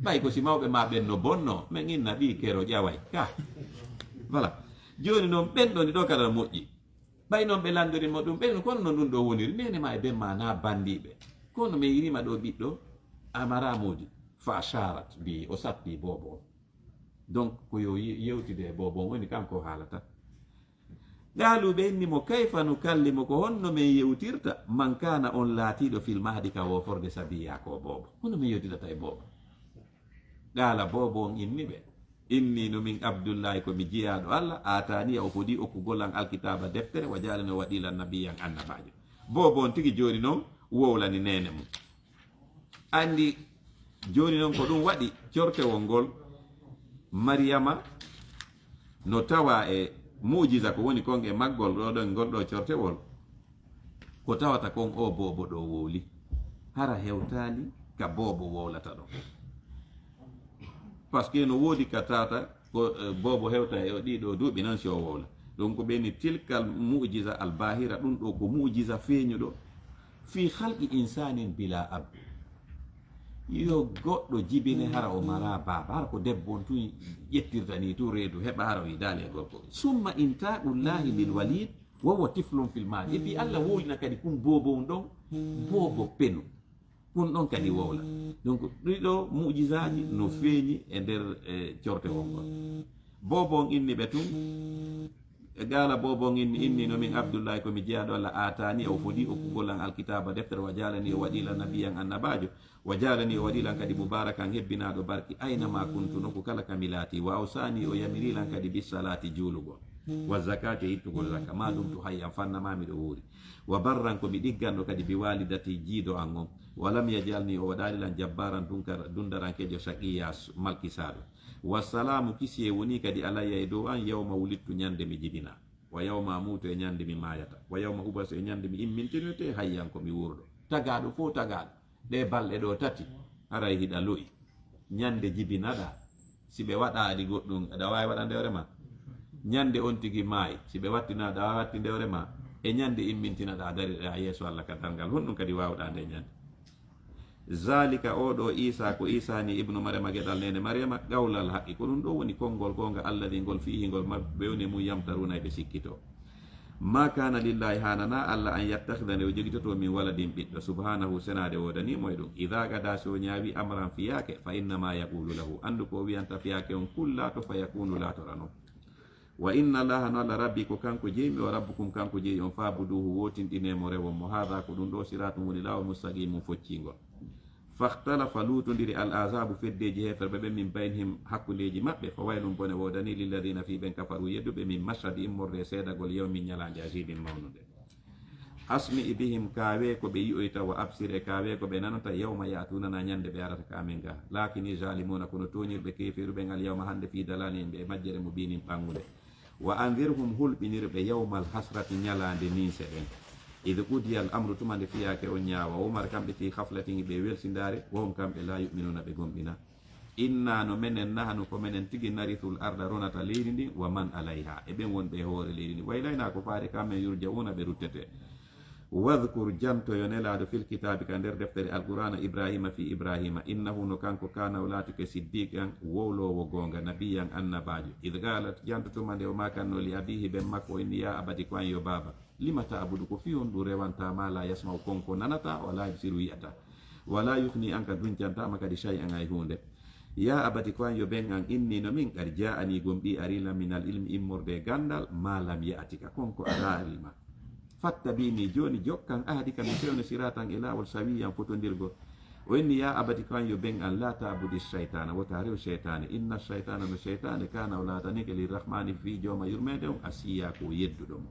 Ɓay ko si mawɓe maa ɓen no bonnoo, men inna ɓii kero ƴaway. Ka. Voilà. Jooni non, ɓen ɗoni ɗoo kala no moƴƴi. Ɓay non ɓe lanndori mo ɗun, ɓen kono non ɗun ɗoo woniri. Neene maa e ben maa naa banndiiɓe. Kono men yi'iriima ɗoo ɓiɗɗo, a maraa moodi. Fa asharat bi, o sappii boobo on. Donc, ko yo ye-, yewtide e boobo on, woni kanko o haalata. Qaalu, ɓe inni mo, kayfa nukallimu, ko honno men yewtirta, man kaana, on laatiiɗo, fil mahdi, ka wooforde, sabiyya, ko boobo? Honno men yewtirta e boobo? Qaala, boobo on inni ɓe, inni no min Abdullaahi, ko mi jiyaaɗo Alla, aataaniya, o fodii okkugol an alkitaaba, deftere, wa ja'alanii, o waɗii lan, nabiyyan, annabaajo. Boobo on tigi jooni non wowlani neene mun. Anndi, jooni non ko ɗun waɗi cortewol ngol, Mariyama no tawaa e mu'jiza ko woni kon e maggol ɗoo ɗon, ngol ɗoo cortewol. Ko tawata kon oo boobo ɗoo wowli, hara hewtaali ka boobo wowlata ɗon. Parce que no woodi ka tawata ko, eh, boobo hewta e o ɗii ɗoo duuɓi non si o wowla. Donc ɓe inni tilkal mu'jiza al baahira, ɗun ɗoo ko mu'jiza feeñuɗo. Fi khalqi insanin bila ab. Yo goɗɗo jibine hara o mara baaba, hara ko debbo on tun ƴettirta ni tun reedu, heɓa hara o yidaali e gorko. Summa inta'ullahi lil walid wa huwa tiflun fil mahdi. Et puis Allah wowlina kadi kun boobo on ɗon, boobo penu. Kun ɗon kadi wowla. Donc, ɗiɗo mu'jizaaji no feeñi e nder, eh, corte on kon. Boobo on inni ɓe tun, E qaala boobo on inni, inni no min Abdullahi, ko mi jeyaaɗo Allah, aataani o fodii okkugol lan alkitaaba deftere, wa jaalani o waɗii lan nabiyyan annabaajo, wa jaalani o waɗii lan kadi mubaarakan hebbinaaɗo barki, ayna ma kuntu nokku kala ka mi laatii, wa awsaani o yamirii lan kadi bis salaati juulugol, wa zakaati e ittugol zakka, ma dumtu hayyan fanna ma miɗo wuuri, wa barran ko mi ɗigganɗo kadi bi waalidati jiido an on, wa lam yajalni o waɗaali lan jabbaaran dunkar dundarankeejo shaqiyya malkisaaɗo. Wassalaamu, kisiyee wonii kadi alayya e dow an, yawma wulidtu, ñande mi jibinaa, wa yawma amuutu, e ñande mi maayata, wa yawma ubasu, e ñande mi immintinoyte hayyan ko mi wuurɗo. Tagaaɗo fow tagaaɗo, ɗee balɗe ɗoo tati, haray hiɗa lo'i. Ñande jibinaɗaa, si ɓe waɗaali goɗɗun, aɗa waawi waɗande hoore maa? Ñande on tigi maayi, si ɓe wattinaa, aɗa waawi wattinde hoore maa? E ñande immintinaɗaa, dariɗaa yeeso Alla ka darngal, honɗun kadi waawuɗaa nde ñande? Zaalika, oo ɗoo Iisaa, ko Iisaa nii ibnu Maryama, geɗal neene Maryama, qawlal haqqi, ko ɗun ɗoo woni konngol goonga, alladii, ngol, fiihi, ngol maɓɓe woni e mun, yamtaruuna, e ɓe sikkitoo. Maa kaana lillaahi, haananaa Alla, an yattakhida, nde o jogitotoo, min waladin, ɓiɗɗo, subhaanahu, senaade woodanii mo e ɗun. Idaa qadaa, si o ñaawi, amran, fiyaake, fa innamaa yaquulu lahu, anndu ko o wi'anta fiyaake on, kun, laato, fa yakuunu, laatora non. Wa inna Allaaha, no Alla, Rabbii, ko kanko Jeymi, wa Rabbukum, kanko Jeyi on, fa'buduuhu, wootinɗinee mo, rewon mo. Haadaa, ko ɗun ɗoo, siraatun, woni laawol, mustaqiimun, focciingol. Fakhtalafa, luutondiri, al ahzaabu, feddeeji heeferɓe ɓen, min baynihim, hakkundeeji maɓɓe. Fa waylun, bone woodanii, lilladiina, fii ɓen, kafaruu, yedduɓe, min mashhadi, immorde e seedagol, yawmin, ñalaande, aziimin, mawnunde. Asmi' bihim, kaawee ko ɓe yi'oyta, wa absir, e kaawee ko ɓe nanata, yawma ya'tuunanaa, ñande ɓe arata ka amen ga. Laakini zaalimuuna, kono tooñirɓe keefeeru ɓen, al yawma, hande, fii dalaalin, ɓe e majjere, mubiinin, ɓanngunde. Wa anzirhum, hulɓinir ɓe, yawmal hasrati, ñalaande ninse ɗen. Id qudiya al amru, tuma nde fiyaake on ñaawa, wa hum, kamɓe, fii ghaflatin, ɓe e welsindaare, wa hum, kamɓe, laa yu'minuuna, ɓe gomɗinaa. Inna, no menen, nahnu, ko menen tigi, narithul arda, ronata leydi ndin, wa man alayha, e ɓen wonɓe e hoore leydi ndin. Wa ilaynaa, ko faade ka men, yurja'uuna, ɓe ruttetee. Wadhkur, janto, yo Nelaaɗo, fil kitaabi, ka nder deftere Alqur'aana, Ibraahiima, fii Ibraahiima, innahu, no kanko, kaana, o laatike, siddiiqan, wowloowo goonga, nabiyyan, annabaajo. Id qaalat, janto tuma nde o maakannoo, li abiihi, ben makko, o inni, yaa abati, ko an yo baaba. Lima ta'budu, ko fii honɗun rewantaa, maa laa yasma'u, kon ko nanataa, wa laa yubsiru, yi'ataa, wa laa yughni anka, duncantaa ma kadi, shay'an, hay huunde. Yaa abati, ko an yo ben an, inni, no min, qad jaa'anii, gomɗii arii lan, minal ilmi, immorde e ganndal, maa lam ya'tika, kon ko araarii ma. Fattabi'nii, jooni jokkan, ahdika, mi fewna, siraatan, e laawol, sawiyyan, fotondirgol. O inni, yaa abati, ko an yo ben an, laa ta'budi shaytaana, wota rew seytaane, inna shaytaana, no seytaane, kaana, o laatanike, lirrahmaani, fii Jooma yurmeende on, asiyya, ko o yedduɗo mo.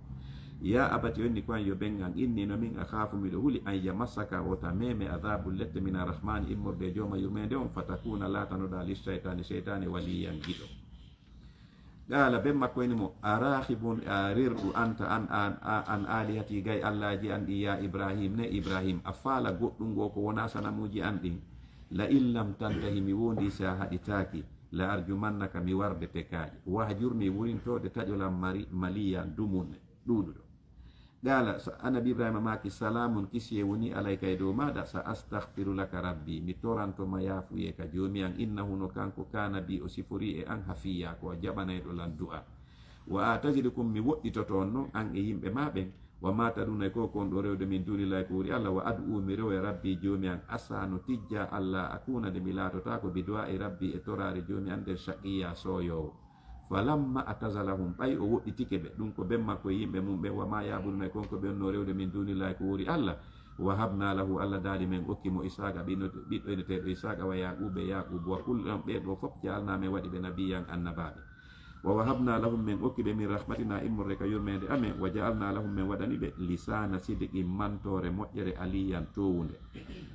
Yaa abati, o inni, ko an yo ben an, inni, no min, akhaafu, miɗo huli, an yamassaka, wota meme, adhaabun, lette, mina rahmaani, immorde e Jooma yurmeende on, fatakuuna, laatanoɗaa, lishshaytaani, seytaane, waliyyan, giɗo. Qaala, ben makko inni mo, araghibun, a rerɗu, anta, an, an, a, an aalihatii, gay allaaji an ɗin, yaa Ibraahiim, ne Ibraahiim, a faala goɗɗun goo ko wonaa sanamuuji an ɗin? La in lam tantahi, mi woondii si a haɗitaaki, la arjumannaka, mi wardete kaaƴe. Wahjurnii, wurintoode taƴolan mari-, maliyyan, dumunne, ɗuuɗuɗo. Qaala, sa-, Annabi Ibraahiima maaki, salaamun, kisiyee wonii alayka e dow maaɗa, sa astaghfiru laka rabbii, mi toranto ma yaafuyee ka Joomi an, innahu, no kanko, kaana bii, o siforii e an, hafiyyaa, ko o jaɓanayɗo lan du'aa. Wa a'tazilukum, mi woɗɗitoto on non, an e yimɓe maa ɓen, wa maa tad'uuna, e ko ko on ɗoo rewde, min duunillaahi, ko ɓuri Alla, wa ad'uu, mi rewoya rabbii, Joomi an, asaa, no tijjaa, allaa akuuna, nde mi laatotaako, bi du'aa'i rabbii, e toraare Joomi an nden, shaqiyyaa, sooyoowo. Falammaa a'tazalahum, ɓay o woɗɗitike ɓe, ɗun ko ben makko e yimɓe mun ɓen, wa maa ya'buduuna, e kon ko ɓe wonnoo rewde, min duunillaahi, ko ɓuri Alla, wahabnaa lahu, Alla daali men okki mo Ishaaqa, ɓiɗɗo, ɓiɗɗo enetee Ishaaqa, wa Yaaquuba, e Yaaquuba, wa kullan, ɓee ɗoo fow ja'alnaa, men waɗi ɓe, nabiyyan, annabaaɓe. Wa wahabnaa lahum, men okki ɓe, min rahmatinaa, immorde ka yurmeende amen, wa ja'alnaa lahum, men waɗani ɓe, lisaana sidqin, mantoore moƴƴere, aliyyan, toowunde.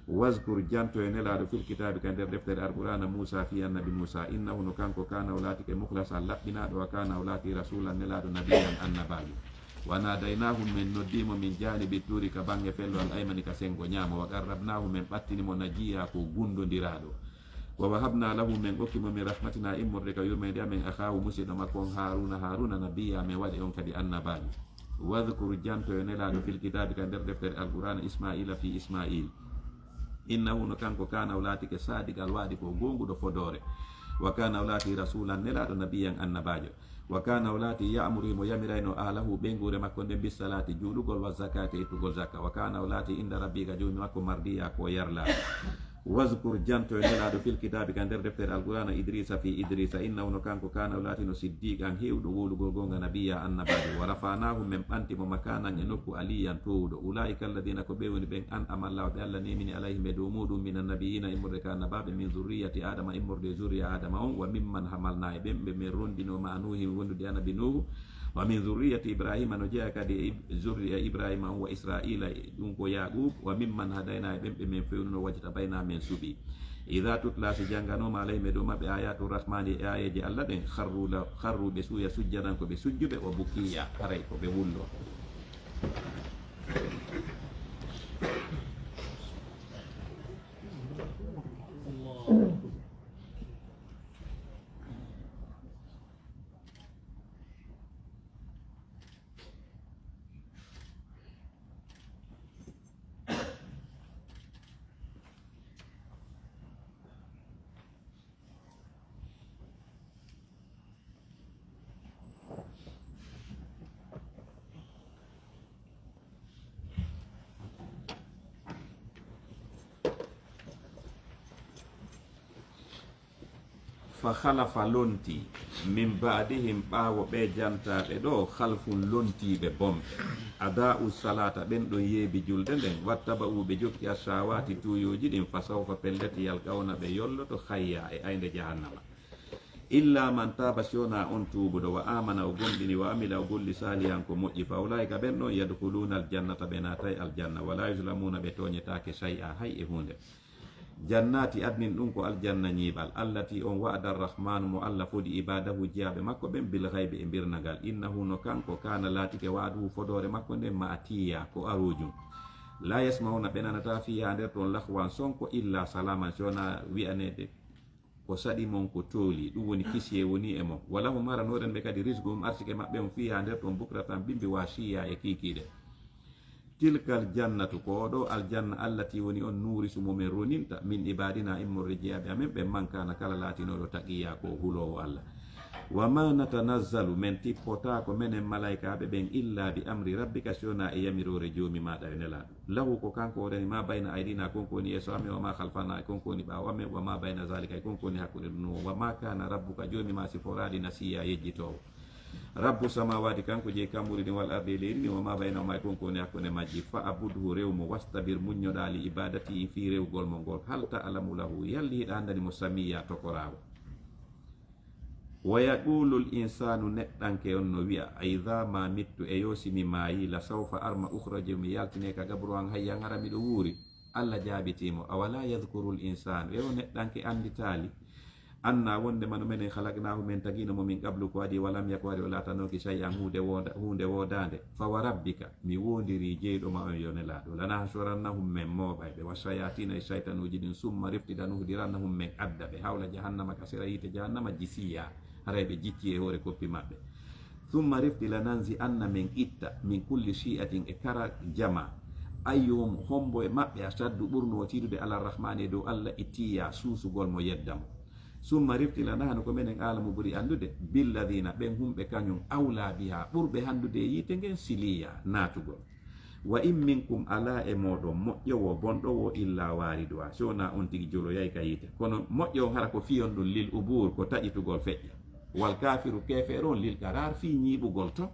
Wazkur, janto, yo Nelaaɗo, fil kitaabi, ka nder deftere Alqur'aana, Muusaa, fii Annabi Muusaa, innahu, no kanko, kaana, o laatike, mukhlasan, laɓɓinaaɗo, wa kaana, o laatii, rasuulan, Nelaaɗo, nabiyyan, annabaajo. Wa naadaynaahu, men noddii mo, min jaanibi tuuri, ka baŋŋe fello, al aymani, ka senngo ñaamo, wa qarrabnaahu, men ɓattini mo, najiyya, ko gundondiraaɗo. Wa wahabnaa lahu, men okki mo, min rahmatinaa, immorde ka yurmeende amen, akhaahu, musiɗɗo makko on, Haaruuna, Haaruuna, nabiyya, men waɗi on kadi annabaajo. Wadhkur, janto yo Nelaaɗo, fil kitaabi, ka nder deftere Alqur'aana, Ismaa'iila, fii Ismaa'iil. Innahu, no kanko, kaana, o laatike, saadiqal wa'di, ko goonguɗo fodoore. Wa kaana, o laati, rasuulan, Nelaaɗo, nabiyyan, annabaajo. Wa kaana, o laati, ya'muru, himo yamirayno, ahlahu, ɓeynguure makko nden, bis-salaati, juulugol, wa zakaati, e ittugol zakka. Wa kaana, o laati, inda rabbihi, ka Joomi makko, mardiyya, ko yarlaaɗo. Wazkur, janto yo Nelaaɗo, fil kitaabi, ka nder deftere Alqur'aana, Idriisa, fii Idriisa, innahu, no kanko, kaana, o laatino, siddiiqan, heewɗo wowlugol goonga, nabiyya, annabaajo. Wa rafa'naahu, men ɓanti mo, makaanan, e nokku, aliyyan, toowuɗo. Ulaa'ika alladiina, ko ɓe woni ɓen, an'ama Allaahu, ɓe Alla neemini, alayhim, e dow muuɗum, minan nabiyyiina, immorde ka annabaaɓe, min zurriyyati Aadama, immorde e zuriya Aadama on, wa mimman hamalnaa, e ɓen ɓe men ronndinoo, ma'a Nuuhin, wondude e Annabi Nuuhu, wa min zurriyyati Ibraahiima, no jeyaa kadi e Ib-, zurriya Ibraahiima on, wa Israa'iila, e ɗum ko Yaaquub, wa mimman hadaynaa, e ɓen ɓe men fewnuno, wajtabaynaa, men suɓii. Idaa tutlaa, si jannganooma, alayhim, e dow maɓɓe, aayaatu rahmaani, e aayeeje Alla ɗen, kharru la-, kharru, ɓe suuya, sujjadan, ko ɓe sujjuɓe, wa bukiyya, haray ko ɓe wullo. Fa khalafa, lontii, min ba'dihim, ɓaawo ɓee jantaaɓe ɗoo, khalfun, lontiiɓe bonɓe, adaa'u salaata, ɓen ɗon yeebi julde nden, wattaba'u, ɓe jokki, ash-shahawaati, tuuyooji ɗin, fa sawfa, pellet, yalqawna, ɓe yolloto, hayya, e aynde jahannama. Illa man taaba, si wonaa on tuubuɗo, wa aamana, o gomɗini, wa amila, o golli, saalihan, ko moƴƴi, fa ulaa'ika, ɓen ɗon, yadkhuluuna al-jannata, ɓe naatay aljanna, wa laa yuzlamuuna, ɓe tooñetaake, shay'a, hay e huunde. Jannaati adnin, ɗum ko aljanna ñiiɓal, allati, on wa'ada arrahmaanu, mo Alla fodi ibaadahu, jiyaaɓe makko ɓen, bil ghaybi, e mbirnagal, innahu, no kanko, kaana, laatike, wa'aduhu, fodoore makko nden, ma'tiyya, ko aroojum. Laa yasma'uuna, ɓe nanataa, fiihaa, nder ton, laghwan, sonko, illa salaaman, si wonaa wi'aneede, ko saɗi mon, ko tooli, ɗum woni kisiyee woni e mon. Wa lahum, hara no ren ɓe kadi, rizquhum, arsike maɓɓe on, fiihaa, nder ton, bukratan, bimbi, wa ashiyya, e kiikiiɗe. Tilkal jannatu, ko oo ɗoo aljanna, allati, woni on, nuurisu, mo men roninta, min ibaadinaa, immorde jiyaaɓe amen ɓen, man kaana, kala laatinooɗo, taqiyya, ko huloowo Alla. Wa maa natanazzalu, men tippotaako, menen malaykaaɓe ɓen, illa bi amri rabbika, si wonaa e yamiroore Joomi maaɗa, yo Nelaaɗo. Lahu, ko kanko o reni, maa bayna aydinaa, kon ko woni yeeso amen, wa maa khalfanaa, e kon ko woni ɓaawo amen, wa maa bayna zaalika, e kon ko woni hakkunde ɗum ɗoo, wa maa kaana rabbuka, Joomi maa siforaali, nasiyya, yejjitoowo. Rabbu samaawaati, kanko jeyi kammuuli ɗin, wal ardi, e leydi ndin, wa maa baynahumaa, e kon ko woni hakkunde majji. Fa abudhu, rew mo, wastabir, muññoɗaa, li ibaadatihi, fii rewgol mo ngol. Hal ta'lamu lahu, yalli hiɗa anndani mo, samiyya, tokoraawo? Wa yaqulul insaanu, neɗɗanke on no wi'a, a idhaa maa mittu, e yoo si mi maayii, la sawfa, arma, ukhraju, mi yaltinee ka gabru an, hayyan, hara miɗo wuuri? Alla jaabitii mo, awalaa yadhkurul insaanu, e oo neɗɗanke annditaali, anna, wonndema no menen, khalaqnaahu, men tagiino mo, min qablu, ko adii, wa lam yaku, hari o laatanooki, shay'an, huunde wooda-, huunde woodaande. Fa wa rabbika, mi woondirii jeyɗo ma on, yo Nelaaɗo, lanahshurannahum, men mooɓay ɓe, wa shayaatiina, e saytanuuji ɗin, summa rifti, lanuhdirannahum, men adda ɓe, hawla jahannama, ka sera yiite jahannama, jisiyya, haray ɓe jiccii e hoore koppi maɓɓe. Summa rifti, lananzi'anna, men itta, min kulli shi'atin, e kala jamaa, ayyuhum, hombo e maɓɓe, ashaddu, ɓurnoo tiiɗude, ala rahmaani, e dow Alla, itiyya, suusugol mo, yedda mo. Summa rifti, lanahnu, ko menen, a'lamu, ɓuri anndude, billadhiina, ɓen humɓe kañum, awlaa bihaa, ɓurɓe hanndude e yiite ngen, siliyya, naatugol. Wa in minkum, alaa e mooɗon, moƴƴo woo, bonɗo woo, illaa waariduhaa, si wonaa on tigi joloyay ka yiite. Kono moƴƴo on, hara ko fiyon ɗum, lil ubuur, ko taƴitugol feƴƴa. Wal kaafiru, keefeero on, lil qaraar, fii ñiiɓugol to.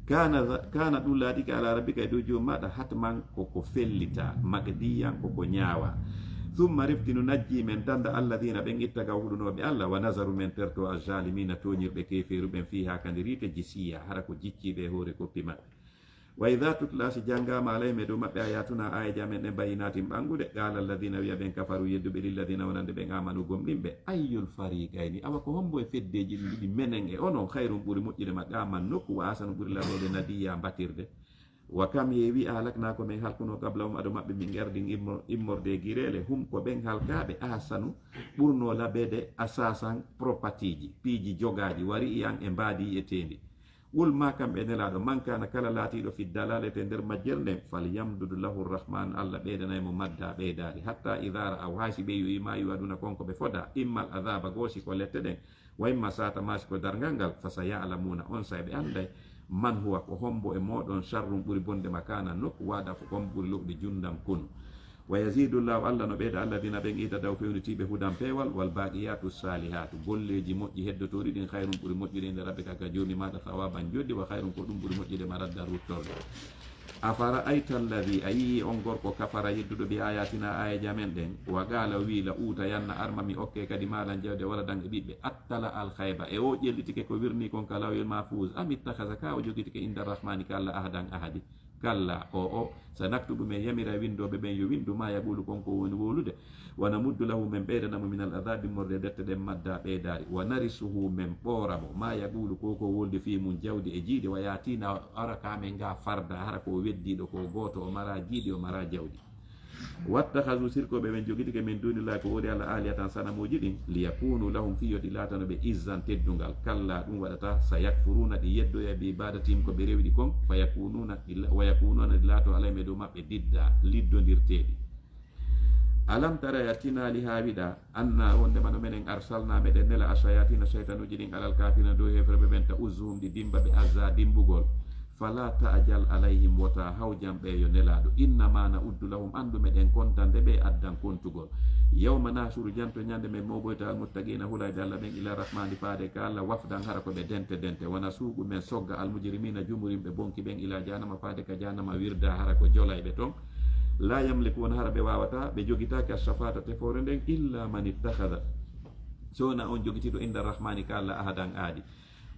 Kaana, kaana, ɗum laatike, alaa rabbika, e dow Joomi maaɗa, hatman, ko ko fellitaa, maqdiyyan, ko ko ñaawaa. Summa rifti, nunajjii, men danda, alladhiina, ɓen ittagawhulunooɓe Alla, wa nazaru, men tertoo, azzaalimiina, tooñirɓe, keefeeru ɓen, fiihaa, ka nder yiite, jisiyya, hara ko jicciiɓe e hoore koppi maɓɓe. Wa idhaa tutlaa, si janngaama, alayhim, e dow maɓɓe, aayaatunaa, aayeeje amen ɗen, bayyinaatin, ɓannguɗe, qaala alladhiina, wi'a ɓen, kafaruu, yedduɓe, lilladhiina, wonande ɓen, aamanuu, gomɗinɓe, ayyul fariiqayni, awa ko hombo e feddeeji ɗin ɗiɗi, menen e onon, khayrun, ɓuri moƴƴude, maqaaman, nokku, wa ahsanu, ɓuri laɓeede, nadiyya, batirde. Wa kam heewi, ahlaknaa, ko men halkunoo, qablahum, ado maɓɓe, min qardin, immo-, immorde e gireele, hum, ko ɓen halkaaɓe, ahsanu, ɓurnoo laɓeede, asaasan, propatiiji, piiji jogaaɗi, wa ri'yan, e mbaadi yi'eteendi. Qul, maa kamɓe Nelaaɗo, man kaana, kala laatiiɗo, fi dalaalati, e nder majjere nden, falyamdud lahu rrahmaanu, Alla ɓeydanay mo madda ɓeydaari, hatta idaa ra'aw, hay si ɓe yi'ii, maa yu'aduna, kon ko ɓe fodaa, imma al azaaba, goo si ko lette ɗen, wa imma saata, maa si ko darngal ngal, fa sa ya'lamuuna, onsay ɓe annday, man huwa, ko hombo e mooɗon, sharrun, ɓuri bonde, makaanan, nokku, wa ad'afu, ko hombo ɓuri lo'ude, jundan, konu. Wa yaziidu Llaahu, Alla no ɓeyda, alladiina, ɓen, ihtadaw, fewnitiiɓe, hudan, peewal, wal baaqiyaatu saalihaatu, golleeji moƴƴi heddotooɗi ɗin, hayrun, ɓuri moƴƴude, inda rabbika, ka Joomi maaɗa, sawaaban, joddi, wa hayrun, ko ɗum ɓuri moƴƴude, maraddan, ruttorde. Afara'ayta alladii, a yi'ii on gorko, kafara, yedduɗo, bi aayaatinaa, aayeeje amen ɗen, wa qaala, o wi'i, la uutayanna, arma mi okke kadi maalan, jawdi, waladan, e ɓiɓɓe, attala'al ghayba, e o ƴellitike ko wirnii kon ka lawhil mahfuuz, am ittakhadha, kaa o jogitike, inda rrahmaani, ka Alla, ahdan, ahadi. Kallaa, o'o, sa naktubu, men yamiray winndooɓe ɓen yo winndu, maa yaquulu, kon ko woni wowlude, wa namuddu lahu, men ɓeydana mo, minal azaabi, immorde e dette ɗen, madda ɓeydaari, wa narisuhu, men ɓoora mo, maa yaquulu, ko ko woldi, fii mun, jawdi e jiiɗe, wa ya'tiina, o ara ka men ga farda, hara ko o weddiiɗo, ko o gooto, o maraa jiiɗe, o maraa jawdi. Wattakhazuu, sirkooɓe ɓen jogitike, min duunillaahi, ko woni Alla, aalihatan, sanamuuji ɗin, liyakuunuu lahum, fii yo ɗi laatano ɓe, izzan, teddungal. Kallaa, ɗum waɗataa, sayakfuruuna, ɗi yeddoyay, bi ibaadatihim, ko ɓe rewiri kon, fayakuunuuna, ɗi la-, wayakuunuuna, ɗi laatoo, alayhim, e dow maɓɓe, diddaa, liddondirteeɗi. Alam tara, a tinaali haa wiɗaa, Annaa, wonndema no menen, arsalnaa, meɗen nela, ash-shayaatiina, shaytanuuji ɗin, alal kaafiriina, dow heeferɓe ɓen, ta'uzzuhum, ɗi dimmba ɓe, azzaa, dimmbugol. Falaa ta'jal alayhim, wota hawjan ɓe, yo Nelaaɗo. Innamaa na'uddu lahum, anndu meɗen kontande ɓe, addan, kontugol. Yawma nahshuru, janto ɲande men mooɓoyta, al-muttaqiina, hulayɓe Alla ɓen, ila rahmaani, faade ka Alla, wafdan, hara ko ɓe dente dente. Wa nasuuqu, men sogga, al-mujrimiina, jumurimɓe bonki ɓen, ila jahannama, faade ka jahannama, wirda, hara ko jolayɓe ton. Laa yamlikuuna, hara ɓe waawataa, ɓe jogitaake, ash-shafaa'ata, tefoore nden, illaa man ittakhadha, si wonaa on jogitiiɗo, inda rahmaani, ka Alla, ahadan, aadi.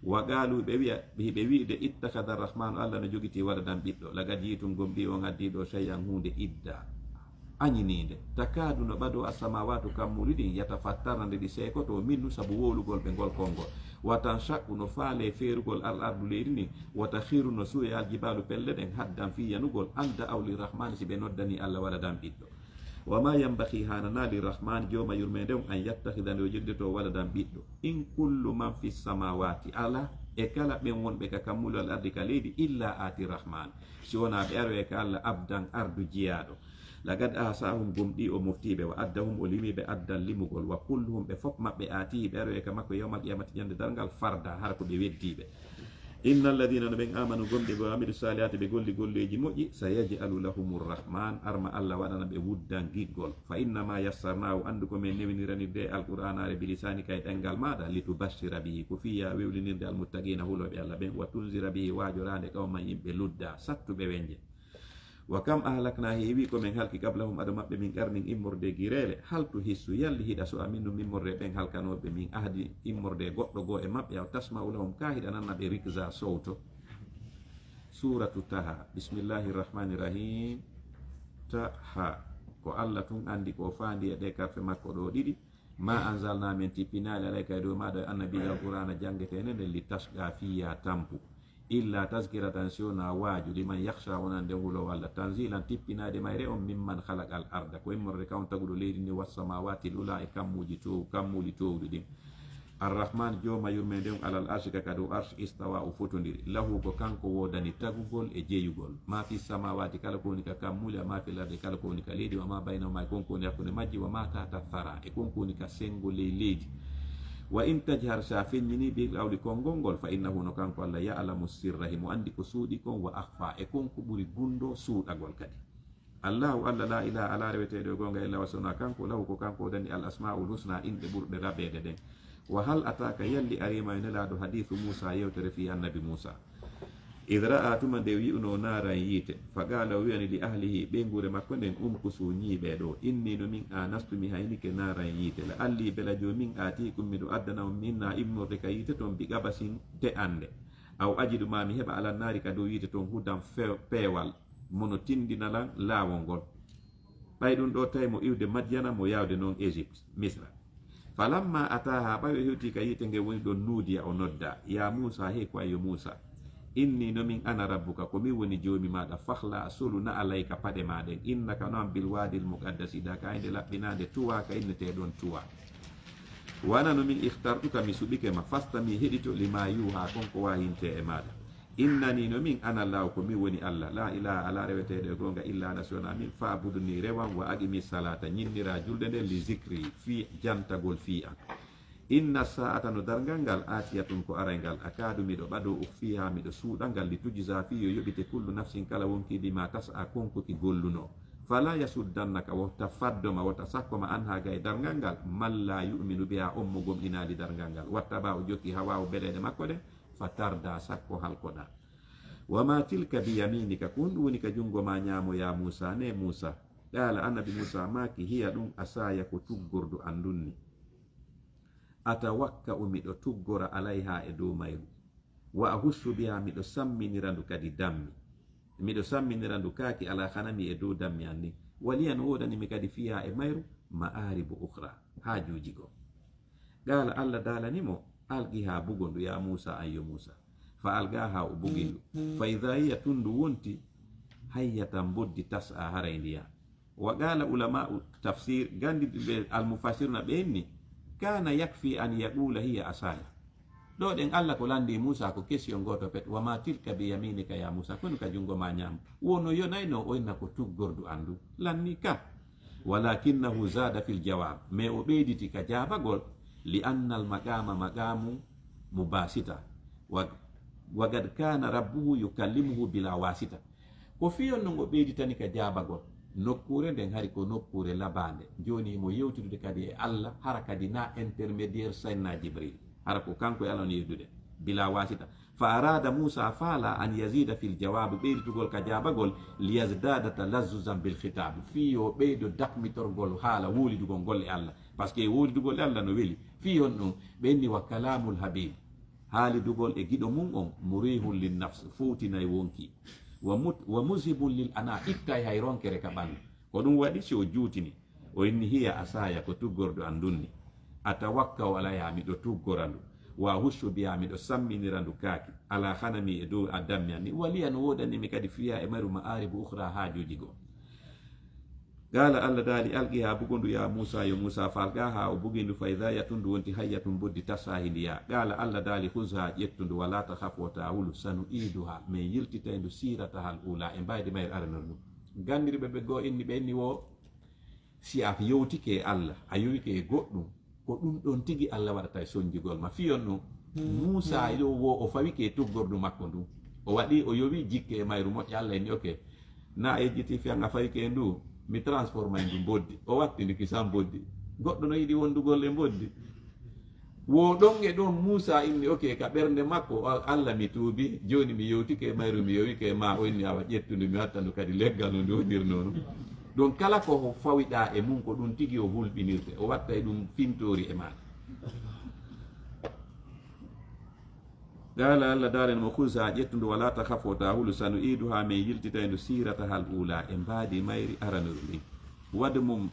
Wa qaaluu, ɓe wi'a, hiɓe wi'ude, ittakhadha rahmaanu, Alla no jogitii waladan, ɓiɗɗo. Laqad ji'tum, gomɗii on addii ɗoo, shay'an, huunde, iddaa, aɲiniinde. Takaadu, no ɓadoo, as-samaawaatu, kammuuli ɗin, yatafattarna, nde ɗi seekotoo, minhu, sabu wowlugol ɓe ngol konngol. Wa tanshaqqu, no faalee feerugol, al-ardu, leydi ndin. Wa takhirru, no suu'ee, al-jibaalu, pelle ɗen, haddan, fii yanugol, an da'aw lirrahmaani, si ɓe noddanii Alla waladan, ɓiɗɗo. Wa maa yanbaghii, haananaa, lirrahmaani, Jooma yurmeende on, an yattakhidha, nde o jogitoo, waladan, ɓiɗɗo. In kullu man fis samaawaati, alaa e kala ɓen wonɓe ka kammuuli, wal ardi, ka leydi, illaa aati rahmaani, si wonaa ɓe aroyay ka Alla, abdan, ardu, jeyaaɗo. Laqad ahsaahum, gomɗii o moftii ɓe, wa addahum, o limii ɓe, addan, limugol, wa kulluhum, ɓe fof maɓɓe, aatiihi, ɓe aroyay ka makko, yawmal qiyaamati, ɲande darngal, farda, hara ko ɓe weddiiɓe. Inna alladhiina, no ɓen, aamanu, gomɗi ɓe, wa amilu saalihaati, ɓe golli golleeji moƴƴi, sayaj'alu lahumur rahmaan, arma Alla waɗana ɓe wuddan, giggol. Fa innamaa yassarnaahu, anndu ko men newiniranirde Alqur'aanaare, bilisaanika, e ɗemngal maaɗa, litubashshira bihi, ko fii yo a wewlinirde, almuttaqiina, hulooɓe Alla ɓen, wa tunzira bihi, waajoraande, qawman, yimɓe luddaa, sattuɓe wennje. Wa kam ahlaknaa, heewii ko men halki, qablahum, ado maɓɓe, min qarnin, immorde gireele, hal tuhissu, yalli hiɗa su'a, minhum, immorde ɓen halkanooɓe, min ahadin, immorde goɗɗo goo e maɓɓe, aw tasma'u lahum, kaa hiɗa nana ɓe, rikzaa, sowto. Suuratu Taha. Bismillaahi Rahmaani Rahiim. Taha. Ko Alla tun anndi ko o faandi e ɗee karfe makko ɗoo ɗiɗi. Maa anzalnaa, men tippinaali, alayka, e dow maaɗa, yo Annabi, Alqur'aana janngeteende nden, litashqaa, fii yo a tampu. Illaa tazkiratan, si wonaa waaju, liman yakhshaa, wonande huloowo Alla, tanziilan, tippinaade mayre on, mimman khalaqal arda, ko immorde ka on taguɗo leydi ndi, wassamaawaati l-ulaa, e kammuuji toow-, kammuuli toowuɗi ɗin. Arrahmaan, Jooma yurmeende on, alal arshi, ka ka dow arshi, istawaa, o fotondiri. Lahu, ko kanko woodani tagugol e jeyugol. Maa fis samaawaati, kala ko woni ka kammuuli, wa maa fil ardi, kala ko woni ka leydi, wa maa baynahumaa, e kon ko woni hakkunde majji, wa maa tahta tharaa, e kon ko woni ka senngo ley leydi. Wa in tajhar, si a feɲɲinii, bil qawli, konngol ngol, fa innahu, no kanko Alla, ya'lamu sirra, himo anndi ko suuɗii kon, wa akhfaa, e kon ko ɓuri gunndoo suuɗagol kadi. Allaahu, Alla, laa ilaaha, alaa reweteeɗo e goonga illa huwa, si wonaa kanko, lahu, ko kanko woodani al asmaa'ul husnaa, inɗe ɓurɗe raɓeede ɗen. Wa hal ataaka, yalli arii ma, yo Nelaaɗo, hadiisu Muusaa, yewtere fii Annabi Muusaa. Id ra'aa, tuma nde o yi'unoo naaran yiite, fa qaala, o wi'ani, li ahlihi, ɓeynguure makko nden, umkusuu, ɲiiɓee ɗoo, innii, no min, aanastu, mi haynike naaran yiite, la'allii, belajoy min, aatiikum, miɗo addana on, minhaa, immorde ka yiite ton, bi qabasin, te'annde, aw ajidu, maa mi heɓa, alan naari, ka dow yiite ton, hudan, few-, peewal, mo no tinndina lan laawol ngol. Ɓay ɗun ɗoo, tawi mo iwde Madyana, mo yaawde non Ezipt, Misra. Falammaa ataahaa, ɓay o hewtii ka yiite ngen, woni ɗon, nuudiya, o noddaa, yaa Muusaa, hey ko an yo Muusaa, innii, no min, ana rabbuka, ko min woni Joomi maaɗa, fakhlaa', solu, na'alayka, paɗe maa ɗen, innaka, no an, bil waadil muqaddasi, hiɗa ka aynde laɓɓinaande, tuwaa, ka innetee ɗon Tuwaa. Wa ana, no min, ikhtartuka, mi suɓike ma, fastami', heɗito, limaa yuuhaa, kon ko waahintee e maaɗa. Innani no min, ana Allaahu, ko min woni Alla, laa ilaaha, alaa reweteeɗo e goonga illa ana si wonaa min, fa'budni, rewan, wa aqimi salaata, ñinniraa julde nden, li zikri, fii jantagol fii an. Inna saa'ata, no darngal ngal, aatiyatun, ko aray ngal, akaadu, miɗo ɓadoo, ukhfiihaa, miɗo suuɗa ngal, li tujzaa, fii yo yoɓite, kullu nafsin, kala wonkii, bimaa tas'aa, kon ko ki gollunoo. Falaa yasuddannaka, wota faddo ma, wota sakko ma, anhaa, gay darngal ngal, man laa yu'minu bihaa, on mo gomɗinaali darngal ngal, wattabaa, o jokki hawaahu, beleeɗe makko ɗen, fatardaa, sakko halkoɗaa. Wa maa tilka biyamiinika, ko honɗun woni ka junngo maa ñaamo, yaa Muusaa, nee Muusaa? Qaala, Annabi Muusaa maaki, hiya, ɗun, asaaya, ko tuggordu an ndun ni. Atawakka'u, miɗo tuggora, alayhaa, e dow mayru. Wa ahussu bihaa, miɗo samminira ndu kadi dammi. Miɗo samminira ndu kaaki, alaa ghanamii, e dow dammi an ndin. Wa liya, no woodani mi kadi, fiihaa, e mayru, ma'aaribu ukhraa, haajuuji goo. Qaala, Alla daalani mo, alqihaa, bugo ndu, yaa Muusaa, an yo Muusaa. Fa alqaahaa, o bugi ndu. Fa idaa hiya, tun ndu wonti, hayyatan, mboddi, tas'aa, haray ndi yaha. Wa qaala ulamaa'u tafsiir, ganndiiɓe almufassiruna ɓen ni, kaana yakfii an yaquula hiya asaaya. Ɗoo ɗen Alla ko lanndii Muusaa ko question gooto pet, wa maa tilka bi yamiinika yaa Muusaa, ko honɗun ka junngo maa ñaamo? Woo no yonayno o inna ko tuggordu an ndun. Lannii ka. Walaakinnahu zaada fil jawaab, mais o ɓeyditi ka jaabagol, li annal maqaama maqaamun mubaasita, wa, wa qad kaana rabbuhu yukallimuhu bilaa waasita. Ko fii on non o ɓeyditani ka jaabagol. Nokkuure nden hari ko nokkuure labaande. Jooni himo yewtidude kadi e Alla, hara kadi naa intermédiaire Sayyidinaa Jibril. Hara ko kanko e Alla on yewtidude, bilaa waasita. Fa araada Muusaa, faalaa, an yaziida fil jawaabi, ɓeyditugol ka jaabagol, liyazdada talazzuzan bil khitaab, fii yo ɓeydo dakmitorgol haala wowlidugol ngol e Alla. Parce que wowlidugol e Alla no weli. Fii on ɗon, ɓe inni wa kalaamul habiib, haalidugol e giɗo mun on, muriihun lin nafs, fowtinay wonkii. Wa mut-, wa muzhibun lil anaa, ittay hay ronkere ka ɓandu. Ko ɗun waɗi si o juutini. O inni, hiya asaaya, ko tuggordu an ndun ni. Atawakka'u alayhaa, miɗo tuggora ndu. Wa ahussu bihaa, miɗo samminira ndu kaaki. Alaa ghanamii, e dow a dammi an ni. Wa liya, no woodani mi kadi, fiihaa, e mayru, ma'aaribu ukhraa, haajuuji goo. Qaala, Alla daali, alqihaa, bugo ndu, yaa Muusaa, yo Muusaa. Fa alqaahaa, o bugi ndu, fa idaa hiya, tun ndu wonti, hayyatun, mboddi, tas'aa, hindi yaha. Qaala, Alla daali, khuzhaa, ƴettu ndu, wa laa takhaf, wota a hulu, sanu'iiduhaa, men yiltitay ndu, siiratahal uulaa, e mbaydi mayru aranori ndun. Ganndiiɓe ɓe goo inni, ɓe inni woo, si a yewtike e Alla, a yewike e goɗɗun, ko ɗun ɗon tigi Alla waɗata e sonjugol ma. Fii on ɗun, Muusaa yo wo o fawike e tuggordu makko ndun. O waɗi, o yowi jikke e mayru moƴƴa, Alla inni, ok, na a yejjiti fii an a fawike e ndu, mi transformay ndu mboddi. O wattindi ki san mboddi. Goɗɗo no yiɗi wondugol e mboddi. Wo ɗon e ɗon Muusaa inni, ok, ka ɓernde makko, o, Alla, mi tuubi, jooni mi yewtike e mayru, mi yewike e maa, o inni, awa, ƴettu ndu, mi watta ndu kadi leggal no ndu wonirnoo non. Ɗon kala ko fawiɗaa e mun, ko ɗun tigi o hulɓinirte, o watta e ɗun fintoori e maaɗa. Qaala, Alla daalani mo, khuzhaa, ƴettu ndu, wa laa takhaf, wota a hulu, sanu'iiduhaa, men yiltitay ndu, siiratahal uulaa, e mbaadi mayri aranori ndin. Wadmum,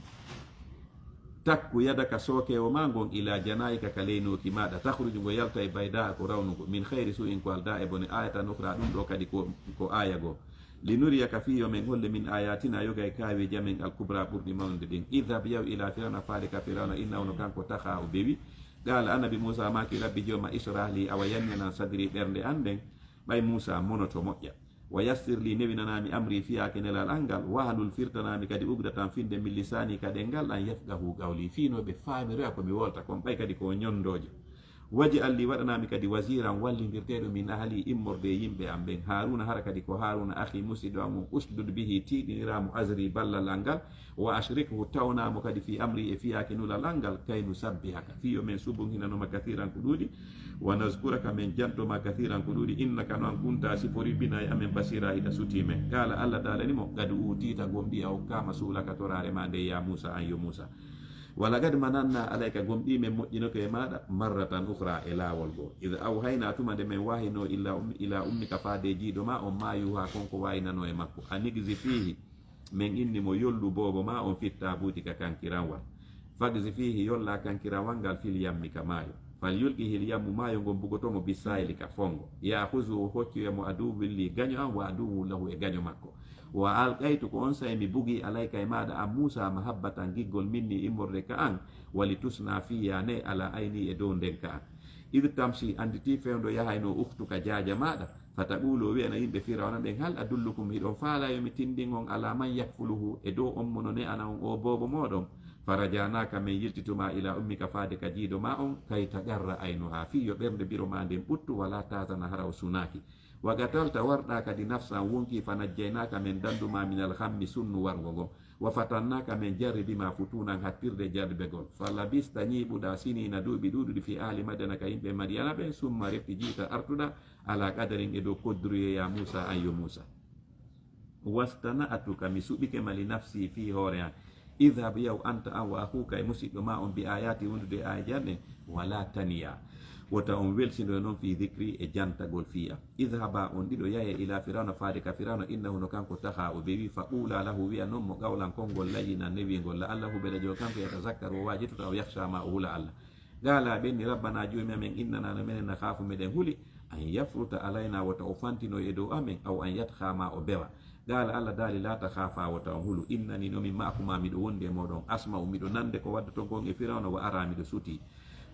takku, yadaka, sookeewo maa ngon, ilaa janaahika, ka ley nooki maaɗa, takhruj, ngo yaltay, baydaa'a, ko rawnugo, min ghayri suu'in, ko aldaa e bone, aayatan ukhraa, ɗun ɗoo kadi ko, ko aaya goo. Linuriyaka, fii yo men holle, min aayaatinaa, yoga e kaaweeji amen, al kubraa, ɓurɗi mawnude ɗin. Idhab, yahu, ilaa Fir'awna, faade ka Fir'awna, innahu, no kanko, taxaa, o bewi. Qaala, Annabi Muusaa maaki, Rabbi, Jooma, ishrah lii, awa yanñanan, sadrii, ɓernde an nden, ɓay Muusaa monoto, moƴƴa. Wa yassir lii, newinanaa mi, amrii, fiyaake nelal an ngal, wahlul, firtanaa mi kadi, uqdatan, finde, min lisaanii, ka ɗemngal an, yafqahuu qawlii, fii no ɓe faamiroya ko mi wolta kon, ɓay kadi ko o ñonndoojo. Waj'al lii, waɗanaa mi kadi, waziiran, wallindirteeɗo, min ahlii, immorde e yimɓe am ɓen, Haaruuna, hara kadi ko Haaruuna, akhii, musiɗɗo an on, ushdud bihi, tiiɗiniraa mo, azrii, ballal an ngal, wa ashrikhu, tawnaa mo kadi, fii amrii, e fiyaake nulal an ngal, kay nusabbihaka, fii yo men subunhinano ma, kathiiran, ko ɗuuɗi, wa nazkuraka, men janto ma, kathiiran, ko ɗuuɗi, innaka, no an, kunta, a siforii, binaa, e amen, basiiraa, hiɗa sutii men. Qaala, Alla daalani mo, qad uutiita, gomɗii a okkaama, su'laka, toraare maa nden, yaa Muusaa, an yo Muusaa. Wa laqad manannaa alayka, gomɗii men moƴƴinoke e maaɗa, marratan ukhraa, e laawol goo. Idh awhaynaa, tuma nde men wahinoo, illa ummi-, ilaa ummika, faade e jiiɗo maa on, maa yuuhaa, kon ko wahinanoo e makko. An iqdhifiihi, men inni mo, yollu boobo maa on, fit taabuuti, ka kankiranwal. Faqdhifiihi, yollaa kankiranwal ngal, fil yammi, ka maayo. Fal yulqihil yammu, maayo ngon bugoto mo, bis saahili, ka fonngo. Ya'khudhhu, o hoccoya mo, aduwwun lii, gaño an, wa aduwwun lahu, e gaño makko. Wa alqaytu, ko onsay mi bugii, alayka, e maaɗa an Muusaa, mahabbatan, giggol, minnii, immorde ka an, wa li tusnaa, fii yo a ne, alaa aynii, e dow ndeen ka an. Id tamshi, anditii fewndo yahayno ukhtuka, jaaja maaɗa, fa taqulu, o wi'ana yimɓe Firawna ɓen, hal adullukum, hiɗon faalaa yo mi tindin on, ala man yakfuluhu, e dow on mo no ne'ana on oo boobo mooɗon? Fa rajanaka, men yiltitumaa, ila ummika, faade ka jiido maa on, kay taqarra aynuha, fii yo ɓernde biro maa nden ɓuttu, wala tahzana, hara o sunaaki. Wa qatalta, warɗaa kadi, nafsan, wonkii, fa najjaynaka, men dandumaa, minal ghammi, sunnu warngo ngon. Wa fatannaka, men jarribimaa, futunan, hattirde jarribegol. Fa labista, ñiiɓuɗaa, siniina, duuɓi ɗuuɗuɗi, fii ahli Madyana, ka yimɓe Madyana ɓen, summa, refti, ji'ta, artuɗaa, ala qadarin, e dow kodduruye, yaa Muusaa, an yo Muusaa. Wastana'tuka, mi suɓike ma, li nafsi, fii hoore an. Idhab, yahu, anta, an, wa akhuka, e musiɗɗo maa on, bi ayati, wondude e aayeeje an ɗen, wala taniya, wota on welsindoyo non, fii dhikri, e jantagol fii an. Idhaba, on ɗiɗo yahee, ila Firawna, faade ka Firawna, innahu, no kanko, taxa, o bewi, fa qula lahu, wi'a non mo, qawlan, konngol, layyinan, newiingol, la'allahu, beɗa jo kanko, yatazakkaru, o waajitoto, aw yakhsha, maa o hula Alla. Qala, ɓe inni, rabbana, joomi amen, innana, no menen, nakhafu, meɗen huli, an yafruta alayna, wota o fantinoy e dow amen, aw an yatgha, maa o bewa. Qala, Alla daali, la takhafa, wota on hulu, innani, no min, ma'akuma, miɗo wondi e mooɗon, asma'u, miɗo nande ko waddoton kon e Firawna, wa ara, miɗo sutii.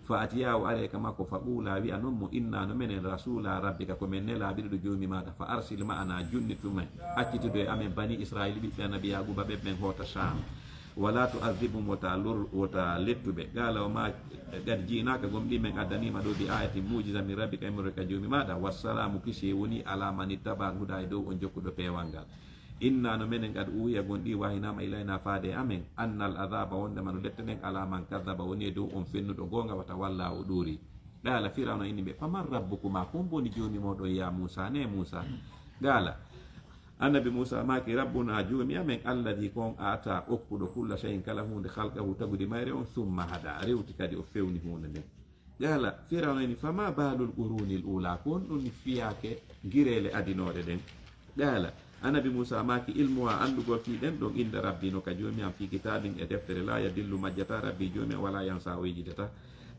Fa atiya, o aree ka makko, fa qula, wi'a non mo, inna, no menen, rasula rabbika, ko men nelaaɓe ɗiɗo joomi maaɗa, fa arsil ma'ana, junnitu men, accitude e amen, bani Israila, ɓiɓɓe annabi Yaquba ɓen, ɓen hoota Sham. Wala tu'adhibhum, wota lor-, wota lettu ɓe. Qala, wa ma qad ji'naka, gomɗii men addanii ma ɗoo, bi ayatin, mu'jiza, min rabbika, immorde ka joomi maaɗa. Wassalamu, kisiyee wonii, ala man ittaba al huda, e dow on jokkuɗo peewal ngal. Inna, no menen, qad uhiya, gomɗii wahyinaama, ilayna, faade e amen, anna al adhaba, wondema no lette ɗen, ala man kadhaba, woni e dow on fennuɗo goonga, wa tawalla, o ɗuurii. Qala, Firawna inni ɓe, faman rabbukuma, ko hombo woni joomi mooɗon, yaa Muusa, nee Muusa? Qala, annabi Muusa maaki, rabbuna, joomi amen, alladhi, ko on a'ta, okkuɗo, kulla shay'in, kala huunde, khalqahu, tagude mayre on, thumma hada, rewti kadi o fewni huunde nden. Qala, Firawna inni, fama balul qurunil ula, ko honɗun fiyaake gireele adinooɗe ɗen? Qala, annabi Muusa maaki, ilmuha, anndugol fii ɗen ɗon, inda rabbi, no ka joomi an, fii kitaabin, e deftere, la yadillu, majjataa, rabbi, joomi an, wala yansa, o yejitataa.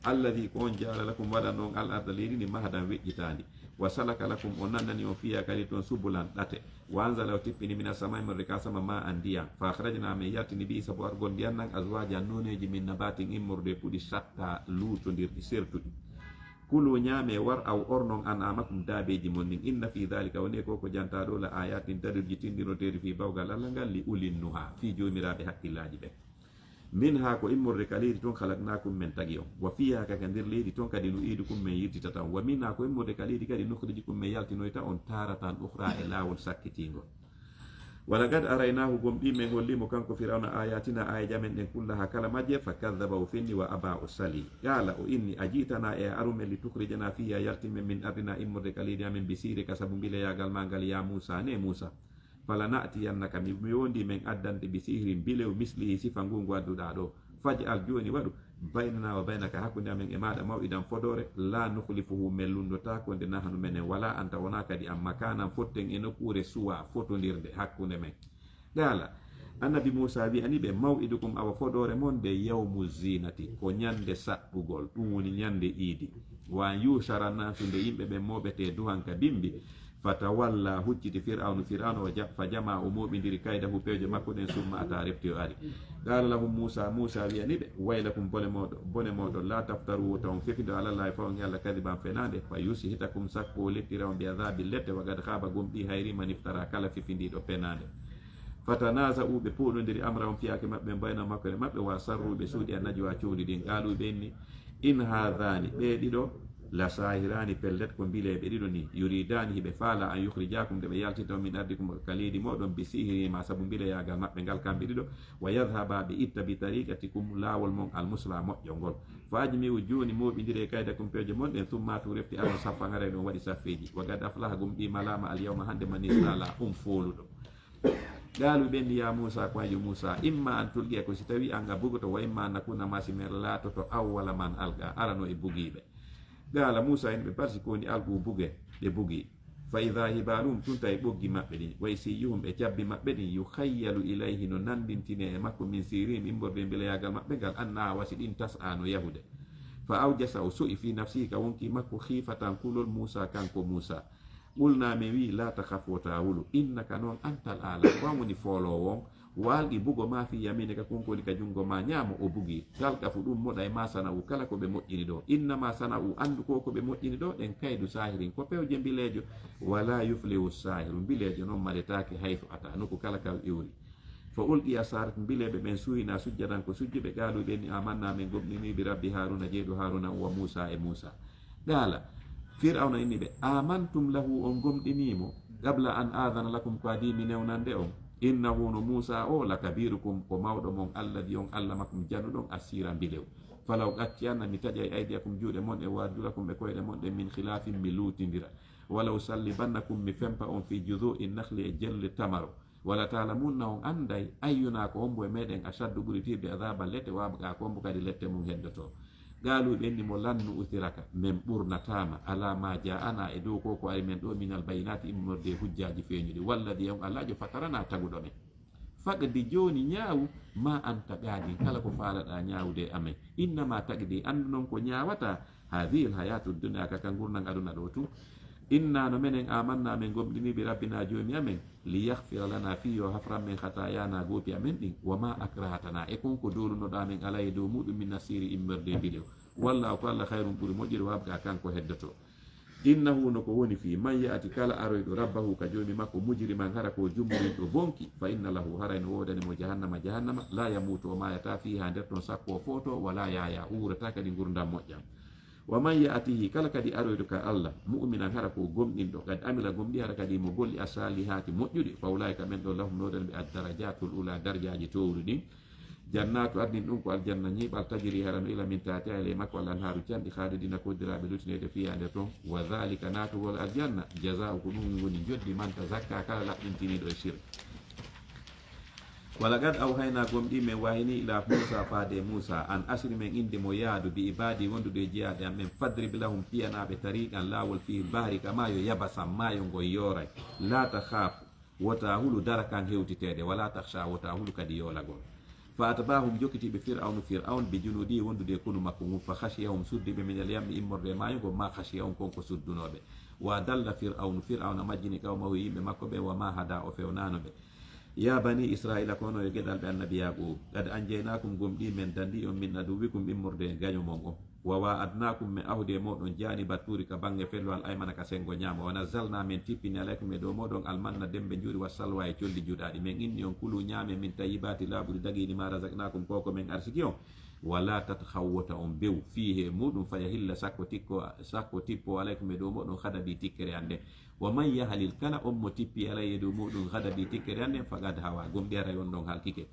Alladhi, ko on, ja'ala lakum, waɗanno on, al arda, leydi ndin, mahadan, weƴƴitaandi. Wa salaka lakum, o nannani on, fiha, ka leydi ton, subulan, ɗate. Wa anzala, o tippini, mina samaa'i, immorde ka sama, ma'an, ndiyan. Fa akhrajna, men yaltini, bihi, sabu argol ndiyan nan, azwajan, nooneeji, min nabatin, immorde e puɗi, shatta, luutondirɗi, sertuɗi. Kulu, ñaamee, war'aw, ornon, an'amakum, daabeeji mon ɗin. Inna fi dhalika, woni e ko ko jantaa ɗoo, la ayatin, dalilji tinndinoteeɗi, fii bawgal Alla ngal, li ulin nuha, fii joomiraaɓe hakkillaaji ɓen. Minha, ko immorde ka leydi ton, khalaqnakum, men tagi on. Wa fiha, ka ka nder leydi ton kadi, nu'idukum, men yiltitata on. Wa minha, ko immorde ka leydi kadi, nukhrijukum, men yaltinoyta on, taratan ukhra, e laawol sakkitiingol. Wa laqad araynahu, gomɗii men holli mo kanko Firawna, ayatina, aayeeje amen ɗen, kullaha, kala majje, fa kadhaba, o fenni, wa aba, o salii. Qala, o inni, aji'tana, e a aru men, li tukhrijana, fii a yaltin men, min ardina, immorde ka leydi amen, bi sihrika, sabu mbileyaagal maa ngal, yaa Muusa, nee Muusa. Falana'tiyannaka, mi, mi wondi men addante, bi sihrin, bilew, mislihi, sifa ngun ngu adduɗaa ɗoo. Faj'al, jooni waɗu, baynana wa baynaka, hakkunde amen e maaɗa, maw'idan, fodoore, la nukhlifuhu, men lunndotaako nde, nahnu, menen, wala anta, wonaa kadi an, makanan, fotten, e nokkuure, suwa, fotondirde, hakkunde men. Qala, annabi Muusa wi'ani ɓe, maw'idukum, awa fodoore mon nde, yawmu zinati, ko ñande saɗɗugol, ɗum woni ñande iidi. Wa an yushara nasu, nde yimɓe ɓen mooɓetee duhan ka bimbi. Fatawalla, hucciti Fir'awnu, Fir'awna o ja-, fa jama, o mooɓindiri kaydahu, pewje makko ɗen, summa ata, refti o ari. Qala lahum Muusa, Muusa wi'ani ɓe, waylakum, bone mooɗon, bone mooɗon, la taftaru, wota on fefindo, alallahi, faw on e Alla, kadiban, fenaande, fa yushhitakum, sakko o lettira on, bi adhabin, lette, wa qad khaba, gomɗii hayri, man iftara, kala fefindiiɗo fenaande. Fatanaza'u, ɓe pooɗondiri, amrahum, fiyaake maɓɓe, baynahum, hakkunde maɓɓe, wa asarru, ɓe suuɗi, an najwa, coodi ɗin, qalu, ɓe inni, in hadhani, ɓee ɗiɗo, la sahirani, pellet ko mbileeɓe ɗiɗo ni, yuridani, hiɓe faala, an yukhrijakum, nde ɓe yaltita on, min ardikum, ka leydi mooɗon, bi sihrihima, sabu mbileyaagal maɓɓe ngal, kamɓe ɗiɗo, wa yadhhaba, ɓe itta, bi tariqatikum, laawol mon, al musla, moƴƴo ngol. Fa ajmi'u, jooni mooɓindiree, kaydakum, pewje mon ɗen, thumma atu, refti aron, saffan, haray ɗon waɗi saffeeji. Wa qad aflaha, gomɗii malaama, al yawma, hande, man istala, on fooluɗo. Qaalu, ɓe inni, yaa Muusaa, ko an yo Muusaa, imma an tulqiya, ko si tawii an a bugoto, wa imma an nakuna, maa si men laatoto, awwala man alqa, arano e bugiiɓe. Qaala Muusaa, en ɓe, bal, si ko woni, alqu, buge, ɓe bugii. Fa idaa hibaaluhum, tun tawi ɓoggi maɓɓe ɗin, wa isiyyuhum, e cabbi maɓɓe ɗin, yukhayyalu ilayhi, no nanndintinee e makko, min sihrihim, immorde e mbileyaagal maɓɓe ngal, annahaa, wa si ɗin, tas'aa, no yahude. Fa awjasa, o so'i, fii nafsihi, ka wonkii makko, khiifatan, kulol, Muusaa, kanko Muusaa. Qulnaa, men wi'i, laa takhaf, wota a hulu, innaka, non, antal a'laa, ko an woni fooloowo on, Wa alqi, bugo, ma fi yaminika, kon ko woni ka jungo ma ɲaamo, o bugi. Talqafu, ɗun moɗay, ma sana'u, kala ko ɓe moƴƴini ɗoo. Innama sana'u, anndu ko ko ɓe moƴƴini ɗoo ɗen, kaydu saahirin, ko pewje mbileejo. Wala yuflihu saahiru, mbileejo non maletaake haysu ata, nokku kala ka iwri. Fa ulqiya sarih, mbileeɓe ɓen suuyinaa sujjadan ko sujjuɓe, qaalu ɓe inni, amanna, men gomɗinii, bi rabbi Haaruna, jeyɗo Haaruna, wa Muusa e Muusa. Qaala, Fir'awna inni ɓe, amantum lahu, on gomɗinii mo, qabla an aadana lakum, ko adii mi newnande on? Innahu, no Muusa o, lakabirukum, ko mawɗo mon, alladhi, on allamakum, jannuɗon, assiira, mbilew. Falaw, qacci an, mi taƴay, aydiyakum, juuɗe mon ɗen, wa arjulakum, e koyɗe mon ɗen, min khilafin, mi luutindira. Wala usallibannakum, mi fempa on, fi juzu'i nakhli, e jelle tamaro. Wala taalamunna, on annday, ayyuna, ko hombo e meɗen, ashaddu, ɓuri tiiɗude, adhaban, lette, wa abqa, ko hombo kadi lette mun heddoto. Qaalu, ɓe inni mo, lan nu'thiraka, men ɓurnataa ma, ala ma ja'ana, e dow ko ko ari men ɗoo, minal bayyinati, immorde e hujjaaji feeɲuɗi, walladhi, e on Allaajo, fatarana, taguɗo men. Faqdi, jooni ɲaawu, ma anta qaadin, kala ko faalaɗaa ɲaawude e amen. Innama taqdi, anndu non ko ɲaawataa, hadhihi alhayatu dunya, ka, ka ngurndan aduna ɗoo tun. Inna, no menen, amanna, men gomɗinii, bi rabbina, Joomi amen, liyaghfira lana, fii yo hafran men, khatayana, goopi amen ɗin, wa ma akrahtana, e kon ko doolunoɗaa men, alayhi, dow muɗum, min assihri, immorde e mbilew. Wallahu, ko Alla, khayrun, ɓuri moƴƴude, wa abqa, kanko heddoto. Innahu, no ko woni fii, man ya'ti, kala aroyɗo, rabbahu, ka Joomi makko, mujriman, hara ko jumrinɗo bonki, fa inna lahu, haray no woodani mo jahannama, jahannama, la yamutu, o maayataa, fiiha, nder ton, sakko o footo, wala yahya, o wuurataa kadi ngurndan moƴƴan. Wa man ya'tihi, kala kadi aroyɗo ka Alla, mu'minan, hara ko gomɗinɗo, qad amila, gomɗii, hara kadi mo golli, as-salihaati, moƴƴuɗi, fa ulaa'ika, ɓen ɗon, lahum, no woodani ɓe, ad-darajatul ula, darajaaji toowuɗi ɗin, jannatu adnin, ɗun ko aljanna ɲiiɓal, tajri, hara no ila, min tahtiha, e ley makko, al-anhaaru, canɗi, khalidina, koddiraaɓe luttineede, fiiha, nder ton, wa dhalika, naatugol aljanna, jazaa'u, ko ɗun woni njoddi, man tazakka, kala laɓɓintiniiɗo e sirk. Wa laqad awhaynaa, gomɗii men wahini, ilaa Muusaa, faade e Muusaa, an asri, men innde mo, yaadu, bi ibaadii, wondude e jeyaaɓe an ɓen, fadrib lahum, piyanaa ɓe, tariiqan, laawol, fil bahri, ka maayo, yabasan, maayo ngon yooray, laa takhaafu, wota hulu, darakan, hewtiteede, walaa takhshaa, wota hulu kadi yoolagol. Fa atba'ahum, jokkitii ɓe, Fir'awnu, Fir'awna, bi junuudihi, wondude e konu makko ngun, fa khashiyahum, suddi ɓe, minal yammi, immorde e maayo ngon, maa khashiyahum, kon ko suddunoo ɓe. Wa adalla Fir'awnu, Fir'awna majjini, qawmahu, yimɓe makko ɓen, wa maa hadaa, o fewnaano ɓe. Yaa banii Israa'iila, ko onon yo geɗalɓe Annabi Yaaquuba, qad anjaynaakum, gomɗii men dandii on, min aduwwikum, immorde e gaɲo mon on. Wa waa'adnaakum, men ahdi e mooɗon, jaaniba tuuri, ka baŋŋe fellowal, aymana, ka senngo ɲaamo. Wa nazzalnaa, men tippini, alaykum, e dow mooɗon, al manna, demmbe njuuri, wa salwa, e colli juɗaaɗi. Men inni on, kuluu, ɲaamee, min tayyibaati, laaɓuɗi, dagiiɗi, maa razaqnaakum, ko ko men arsiki on. Wa laa tatghaw, wota on bew, fiihi, e muuɗum, fa yahilla, sakko tikko, sakko tippoo, alaykum, e dow mooɗon, ghadabii, tikkere an nden. Wa man yaghlid, kala on mo tippi, alayhi, e dow muuɗum, ghadabii, tikkere an nden, faqad hawaa, gomɗii haray on ɗon halkike.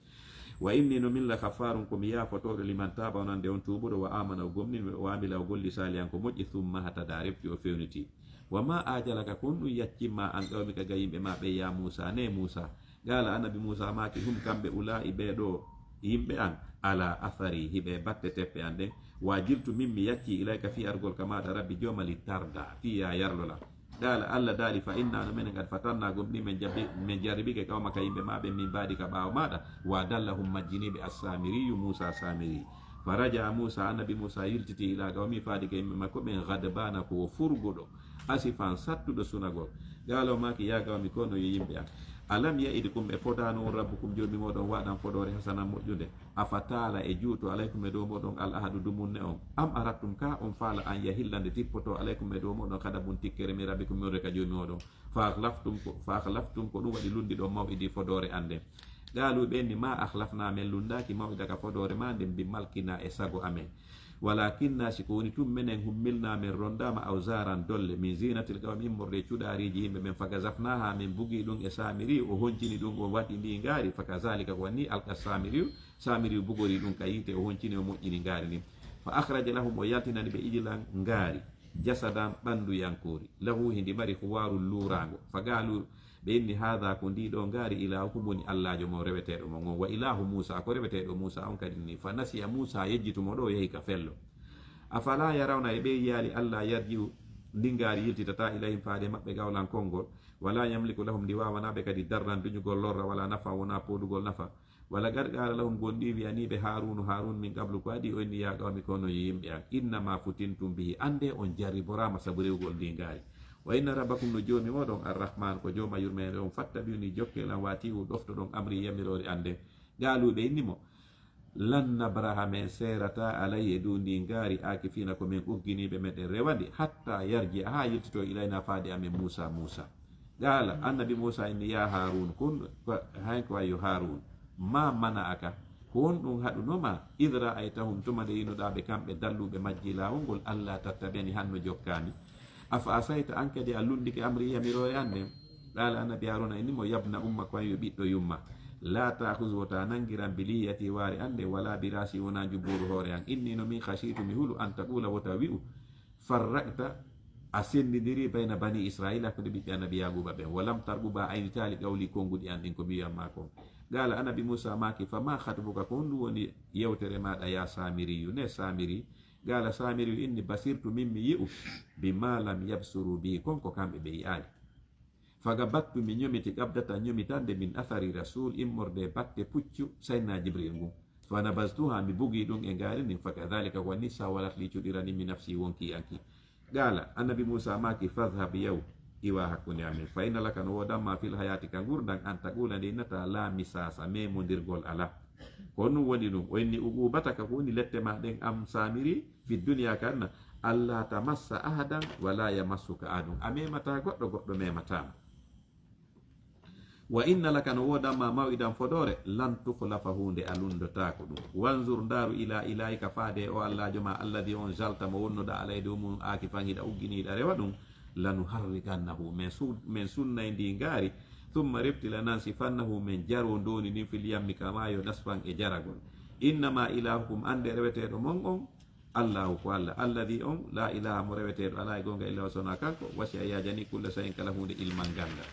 Wa innii, no min, la ghaffaarun, ko mi yaafotooɗo, liman taaba, wonande on tuubuɗo, wa aamana, o gomɗini, wa amila, o golli, saalihan, ko moƴƴi, thumma htadaa, refti o fewnitii. Wa maa a'jalaka, ko honɗum yaccin ma, an qawmika, ga yimɓe maa ɓen, yaa Muusaa, nee Muusaa. Qaala, Annabi Muusaa maaki, hum, kamɓe, ulaa'i, ɓee ɗoo yimɓe an, alaa atharii, hiɓe e batte teppe an ɗen, wa ajiltu, min mi yaccii, ilayka, fii argol ka maaɗa, Rabbi, Jooma, li tardaa, fii yo a yarlo lan. Qaala, Alla daali, fa innaa, no menen, qad fatannaa, gomɗii men jabbi-, men jarribike, qawmaka, yimɓe maa ɓen, min ba'dika, ɓaawo maaɗa, wa adallahum, majjinii ɓe, as-Saamiriyu, Muusaa Saamiri. Fa raja'a Muusaa, Annabi Muusaa yiltitii, ilaa qawmihi, faade ka yimɓe makko ɓen, ghadbaana, ko o furguɗo, asifan, sattuɗo sunagol. Qaala, o maaki, yaa qawmi, ko onon yo yimɓe an, alam ya'idkum, e fodaano on, rabbukum, Joomi mooɗon, wa'dan, fodoore, hasanan, moƴƴunde? Afa taala, e juuto, alaykum, e dow mooɗon, al ahdu, dumunne on? Am aradtum, kaa on faala, an yahilla, nde tippotoo, alaykum, e dow mooɗon, ghadabun, tikkere, min rabbikum, immorde ka Joomi mooɗon? Fa akhlaftum, ko, fa akhlaftum, ko ɗum waɗi lunndiɗon maw'idii, fodoore an nden. Qaaluu, ɓe inni, maa akhlafnaa, men lunndaaki, maw'idaka, fodoore maa nden, bi malkinaa, e sago amen. Walaakinnaa, si ko woni tun, menen, hummilnaa, men ronndaama, awzaaran, dolle, min ziinatil qawmi, immorde e cuɗaariiji yimɓe ɓen, fa gazafnaahaa, men bugi ɗum e Saamiri, o honcini ɗum, o waɗi ndii ngaari, fa kazaalika, ko wanni, alqa Saamiriyu, Saamiriyu bugori ɗum ka yiite, o honcini, o moƴƴini ngaari ndin. Fa akhraja lahum, o yaltinani ɓe, ijlan, ngaari, jasadan, ɓanndu yankoori, lahu, hindi mari, khuwaarun, luuraango. Fa qaaluu, ɓe inni, haadaa, ko ndii ɗoo ngaari, ilaahukum, woni allaajo mon, reweteeɗo mon on, wa ilaahu Muusaa, ko reweteeɗo Muusaa on kadi nii. Fa nasiya Muusaa, yejjiti mo ɗoo, yahi ka fello. Afalaa yarawna, e ɓe yiyaali, allaa yarji'u, ndin ngaari yiltitataa, ilayhim, faade maɓɓe, qawlan, konngol, walaa yamliku lahum, ndi waawanaa ɓe kadi, darran, duñugol lorra, walaa naf'an, wonaa poodugol nafa. Walaqad qaala lahum, gonɗii wi'anii ɓe, Haaruunu, Haaruun, min qablu, ko adii, o inni, yaa qawmi, ko onon yo yimɓe an, innamaa futintum bihi, anndee on jarriboraama sabu rewugol ndii ngaari. Wa inna rabbakum, no Joomi mooɗon, Arrahmaan, ko Jooma yurmeende on, fattabi'uni, jokkee lan, wa ati'u, ɗoftoɗon, amri, yamiroore an nden. Qaaluu, ɓe inni mo, lan nabraha, men seerataa, alayhi, e dow ndin ngaari, aakifiina, ko men ugginiiɓe, meɗen rewa ndi, hattaa yarji'a, haa yiltitoo, ilaynaa, faade amen, Muusaa, Muusaa. Qaala, Annabi Muusaa inni, yaa Haaruun, kun, ko, hay ko wayi yo Haaruun, maa mana'aka, ko honɗun haɗunoo ma, id ra'aytahum, tuma nde yi'unoɗaa ɓe kamɓe dalluɓe majjii laawol ngol, allaa tattabi'anii, hanno jokkaa mi? Afa asayta, an kadi a lunndike, amri, yamiroore an nden? Qaala, Annabi Haaruuna inni mo, yabna umma, ko an yo ɓiɗɗo yumma, laa ta'khuz, wota nanngiran, bi lihiyatii, waare an nden, walaa bi ra'sii, wonaa njubbuuru hoore an. Inni, no min, khashiitu, mi hulu, an taquula, wota wi'u, farraqta, a senndindirii, bayna banii Israa'iila, hakkunde ɓiɓɓe Annabi Yaaquuba ɓen, wa lam tarqub, a aynitaali, qawlii, konnguɗi an ɗin, ko mi wi'an maa kon. Qaala, Annabi Muusaa maaki, famaa khatbuka, ko honɗun woni yewtere maaɗa, yaa Saamiriyu, nee Saamiri? Qaala, Saamiriyu inni, basirtu, min mi yi'u, bimaa lam yabsuruu bihi, kon ko kamɓe ɓe yi'aali. Fagabattu, mi ñomiti, qabdatan, ñomitannde, min athari rasuul, immorde e batte puccu Sayyidinaa Jibriil ngun. Fanabaztuhaa, mi bugii ɗun e ngaari ndin, fakadhaalika, ko nii, sawwalat lii, cuɗirani mi, nafsii, wonkii an kin. Qaala, Annabi Muusaa maaki, fadhhab, yahu, iwaa hakkunde amen. Fa inna laka, no woodan ma, fil hayaati, ka ngurndan, an taquula, nde innataa, laa misaasa, meemondirgol alaa. Ko honɗun woni ɗun? O inni, uquubataka, ko woni lette maa ɗen, an Saamiri, fi dunyaa, ka aduna, allaa tamassa ahadan, wa laa yamassuka ahadun. A meemataa goɗɗo, goɗɗo meemataa ma. Wa inna laka, no woodan ma maw'idan, fodoore, lan tukhlafahu, nde a lunndotaako ɗun. Wanzur, ndaaru, ilaa ilaahika, faade e o Allaajo maa, alladhii, on, za'amta, mo wonnoɗaa, alayhi, dow mun, aakifan, hiɗa ugginii, hiɗa rewa ɗun, lanuharriqannahu, men su-, men sunnay ndin ngaari, thumma, refti, lanansifannahu, men jaroo ndondi ndin, fil yammi, ka maayo, nasfan, e jaragol. Innamaa ilaahukum, annde reweteeɗo mon on, Allaahu, ko Alla, alladhii, on, laa ilaaha, mo reweteeɗo alaa e goonga, illaa huwa, si wonaa kanko, wasi'a, yaajanii, kulla shay'in, kala huunde, ilman, ganndal.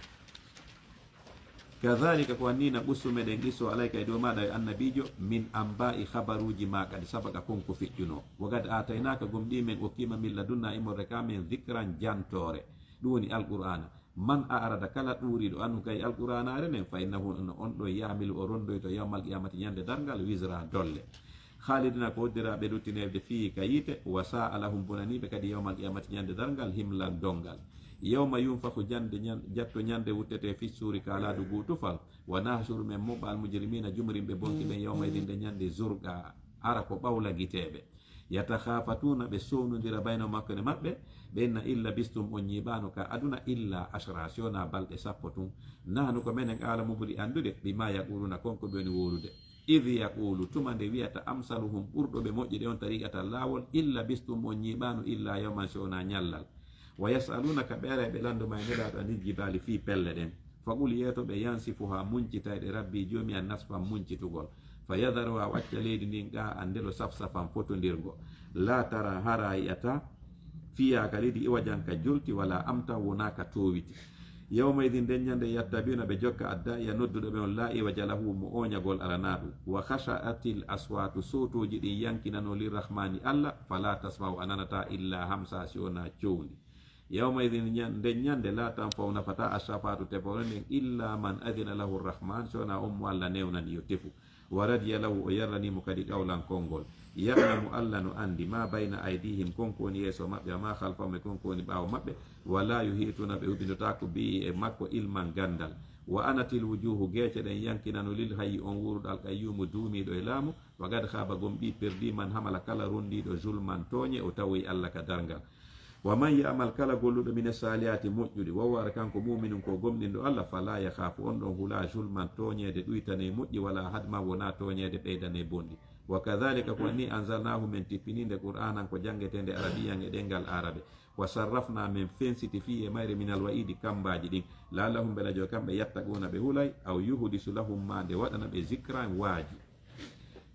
Kadhaalika, ko nii, naqussu, meɗen qissoo, alayka, e dow maaɗa, yo Annabiijo, min anbaa'i, habaruuji maa, qad sabaqa, kon ko feƴƴunoo. Wa qad aataynaaka, gomɗii men okkii ma, min ladunnaa, immorde ka men, dhikran, jantoore, ɗun woni Alqur'aana. Man a'rada, kala ɗuuriiɗo, anhu, ka Alqur'aanaare nden, fa innahu, no on ɗon, yahmilu, o ronndoyto, yawmal qiyaamati, ñande darngal, wizra, dolle. Khaalidina, ko hoddiraa ɓe luttineede, fiihi, ka yiite, wa saa'a lahum, bonanii ɓe kadi, yawmal qiyaamati, ñande darngal, himlan, donngal. Yawma yunfakhu, jande ñan-, jatto ñande wuttetee, fi suuri, ka laadu guu tufal, wa nahshuru, men muɓɓa, al mujrimiina, jumrimɓe bonki ɓen, yawma idin, nde ñande, zurqa, hara ko ɓawla giteeɓe. Yatakhafatuuna, ɓe sownondira, baynahum, hakkunde maɓɓe, ɓe inna, in labistum, on ñiiɓaano ka aduna, illa ashra, si wonaa balɗe sappo tun. Nahnu, ko menen, a'lamu, ɓuri anndude, bimaa yaquluuna, kon ko ɓe woni wowlude. Idh yaqulu, tuma nde wi'ata, amsaluhum, ɓurɗo ɓe moƴƴude on, tariqatan, laawol, in labistum, on ñiiɓaano, illa yawman, si wonaa ñallal. Wa yas'aluunaka, ɓe ara ɓe lanndo ma, e Nelaaɗo, anil jibaali, fii pelle ɗen. Faqul, yeeto ɓe, yansifuhaa, muncitay ɗe, Rabbii, Joomi an, nasfan, muncitugol. Fa yadharuhaa, o acca leydi ndin, qaa'a, ndelo, safsafan, fotondirgo. Laa taraa, hara a yi'ataa, fiihaa, ka leydi, iwajan, ka jolti, walaa amtan, wonaa ka toowiti. Yawma idin, nden ñande, yattabi'uuna, ɓe jokka, addaa'iya, nodduɗo ɓe on, laa iwaja lahu, mo ooñagol alanaa ɗun. Wa khashi'atil aswaatu, sawtuuji ɗin yankinano, lirrahmaani, Alla, falaa tasma'u, a nanataa, illaa hamsaa, si wonaa cowndi. Yawma idin, ñan-, nden ñande, laa tanfa'u, nafataa, ashafaa'atu, tefore nden, illaa man adina lahu rrahmaan, si wonaa on mo Alla newnani yo tefu. Wa radiya lahu, o yarlanii mo kadi, qawlan, konngol. Ya'lamu, Alla no anndi, maa bayna aydiihim, kon ko woni yeeso maɓɓe, wa maa khalfahum, e kon ko woni ɓaawo maɓɓe, wa laa yuhiituuna, ɓe huɓindotaako, bihi, e makko, ilman, ganndal. Wa anatil wujuuhu, geece ɗen yankinano, lil hayyi, on wuuruɗo, al qayyuumu, duumiiɗo e laamu, wa qad khaaba, gomɗii, perdii, man hamala, kala ronndiiɗo, zulman, tooñe, o tawoyi Alla ka darngal. Wa man ya'mal, kala golluɗo, mina saalihaati, moƴƴuɗi, wa huwa, hara kanko, muuminun, ko gomɗinɗo Alla, falaa yakhaafu, on ɗon hulaa, zulman, tooñeede, ɗuytanee moƴƴi, walaa hadman, wonaa tooñeede ɓeydanee bonɗi. Wa kadhaalika, ko nii, anzalnaahu, men tippinii nde, qur'aanan, ko janngeteende, arabiyyan, e ɗemngal Aarabe. Wa sarrafnaa, men fensiti, fii, e mayre, minal wa'iidi, kammbaaji ɗin, la'allahum, belajo kamɓe, yattaquuna, ɓe hulay, aw yuhdisu lahum, maa nde waɗana ɓe, zikran, waaju.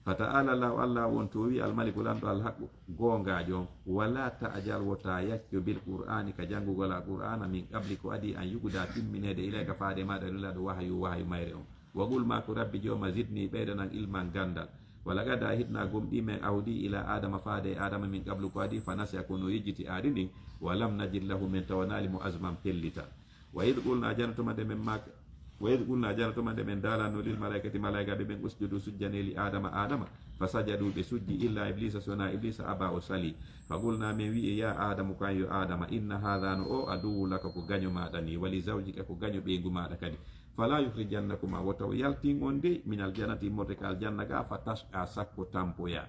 Fata'aalaa Allaahu, Alla on toowii, Almaliku, Lanɗo, Alhaqqu, goongaajo on. Walaa ta'jal, wota yaccu, bil Qur'aani, ka janngugol Alqur'aana, min qabli, ko adii, an yuqdaa, timmineede, ilayka, faade e maaɗa, yo Nulaaɗo, wahyu, wahyu mayre on. Wa qul, maaku, Rabbi Jooma, zidnii, ɓeydanan, ilman, ganndal. Wa laqad ahidnaa, gomɗii men ahdi, ilaa Aadama, faade e Aadama, min qablu, ko adii, fa nasiya, kono o yejjiti aadi ndin, wa lam najid lahu, men tawanaali mo, azman, pellital. Wa id qulnaa, jano tuma nde men maaki, Wa idh qulna, jana tuma nde men daalano, lil malaikati, malaikaaɓe ɓen, usjudu, sujjanee, li Aadama, Aadama. Fa sajadu, ɓe sujji, illa Ibliisa, si wonaa Ibliisa, aba, o salii. Fa qulna, men wi'i, ya Aadamu, ko an yo Aadama, inna haadha, no o, aduwwun laka, ko gaño maaɗa nii, wa li zawjika, ko gaño ɓeyngu maaɗa kadi. Fala yukhrijannakuma, wota o yaltin on dey, minal jannati, immorde ka aljanna ga, fa tashqa, sakko tampoyaa.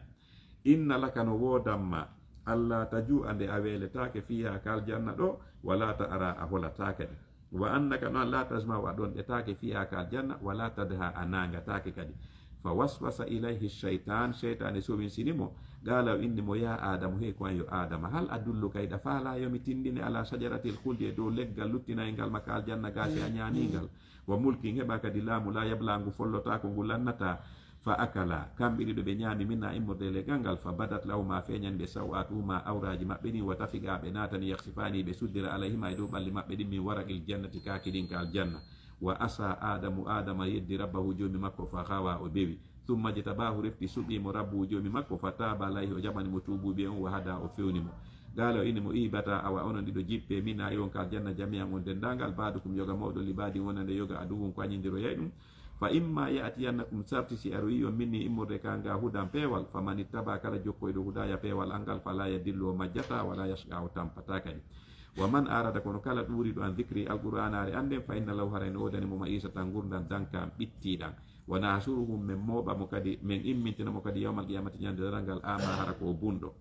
Inna laka, no woodan ma, alla tajuu'a, nde a weeletaake, fiiha, ka aljanna ɗoo, wala ta'ra, a holataa kadi. Wa annaka, no an, la tazma'u, a ɗonɗetaake, fiiha, ka aljanna, wala tadha, a naangataake kadi. Fa waswasa ilayhi shaytan, shaytaani sowinsini mo, qala, o inni mo, ya Aadamu, hey ko an yo Aadama, hal adulluka, hiɗa faalaa yo mi tinndine, ala shajaratil khuldi, e dow leggal luttinaygal ma ka aljanna ga si a ñaamii ngal, wa mulkin, heɓa kadi laamu, la yabla, ngu follotaako, ngu lannataa. Fa akala, kamɓe ɗiɗo ɓe ñaami, minha, immorde e leggal ngal, fa badat lahuma, feeñani ɓe, saw'atuhuma, awraaji maɓɓe ɗin, wa tafiqa, ɓe naatani, yakhsifani, ɓe suddira, alayhima, e dow ɓalli maɓɓe ɗin, min waraqil jannati, kaaki ɗin ka aljanna. Wa asa Aadamu, Aadama yeddi, rabbahu, joomi makko, fa ghawa, o bewi. Thumma jtabaahu, refti suɓii mo, rabbuhu, joomi makko, fa taaba alayhi, o jaɓani mo tuubuuɓe on, wa hada, o fewni mo. Qala, o inni mo, ihbata, awa onon ɗiɗo jippee, minha, iwon ka aljanna, jami'an, on denndaangal, ba'dukum, yoga mooɗon, li ba'din, wonande yoga, aduwwun, ko añindiroyay ɗum. Fa imma ya'tiyannakum, sarti si aroyii on, minni, immorde ka an ga, hudan, peewal, faman ittaba, kala jokkoyɗo hudaya, peewal an ngal, fala yadillu, o majjataa, wala yashqa, o tampataa kadi. Wa man arada, kono kala ɗuuriiɗo an dhikri, alqur'aanaare an nden, fa inna lahu, haray no woodani mo, ma'ishatan, ngurndan, dankan, ɓittiiɗan. Wa nahshuruhu, men mooɓa mo kadi, men immintina mo kadi, yawmal qiyamati, ñande daral ngal, ama, hara ko o bunɗo.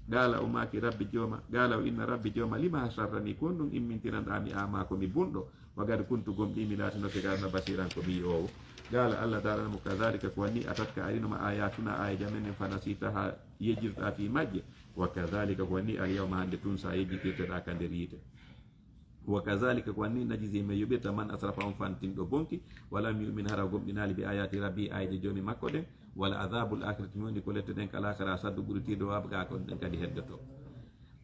Qala, o maaki, rabbi, jooma, qala, o inna, rabbi, jooma, lima hashartani, ko honɗun immintinanɗaa mi, ama, ko mi bunɗo, wa qad kuntu, gomɗii mi laatinoke, qad, basiran, ko mi yi'oowo. Qala, Alla daalana mo, kadhalika, ko wanni, atatka, arino ma, ayatuna, aayeeje amen ɗen, fa nasitaha, yejjitoɗaa fii majje, wa kadhalika, ko wanni, al yawma, hande tun, sa yejjitirteɗaa ka nder yiite. Wa kadhalika, ko wanni, najzi, men yoɓirta, man asrafa, on fantinɗo bonki, wa lam yu'min, hara o gomɗinaali, bi ayati rabbi, aayeeje joomi makko ɗen, wa la adhabul akhirati, mi woni ko lette ɗen ka laakhara, ashaddu, ɓuri tiiɗo, wa abqa, ko ɗen kadi heddoto.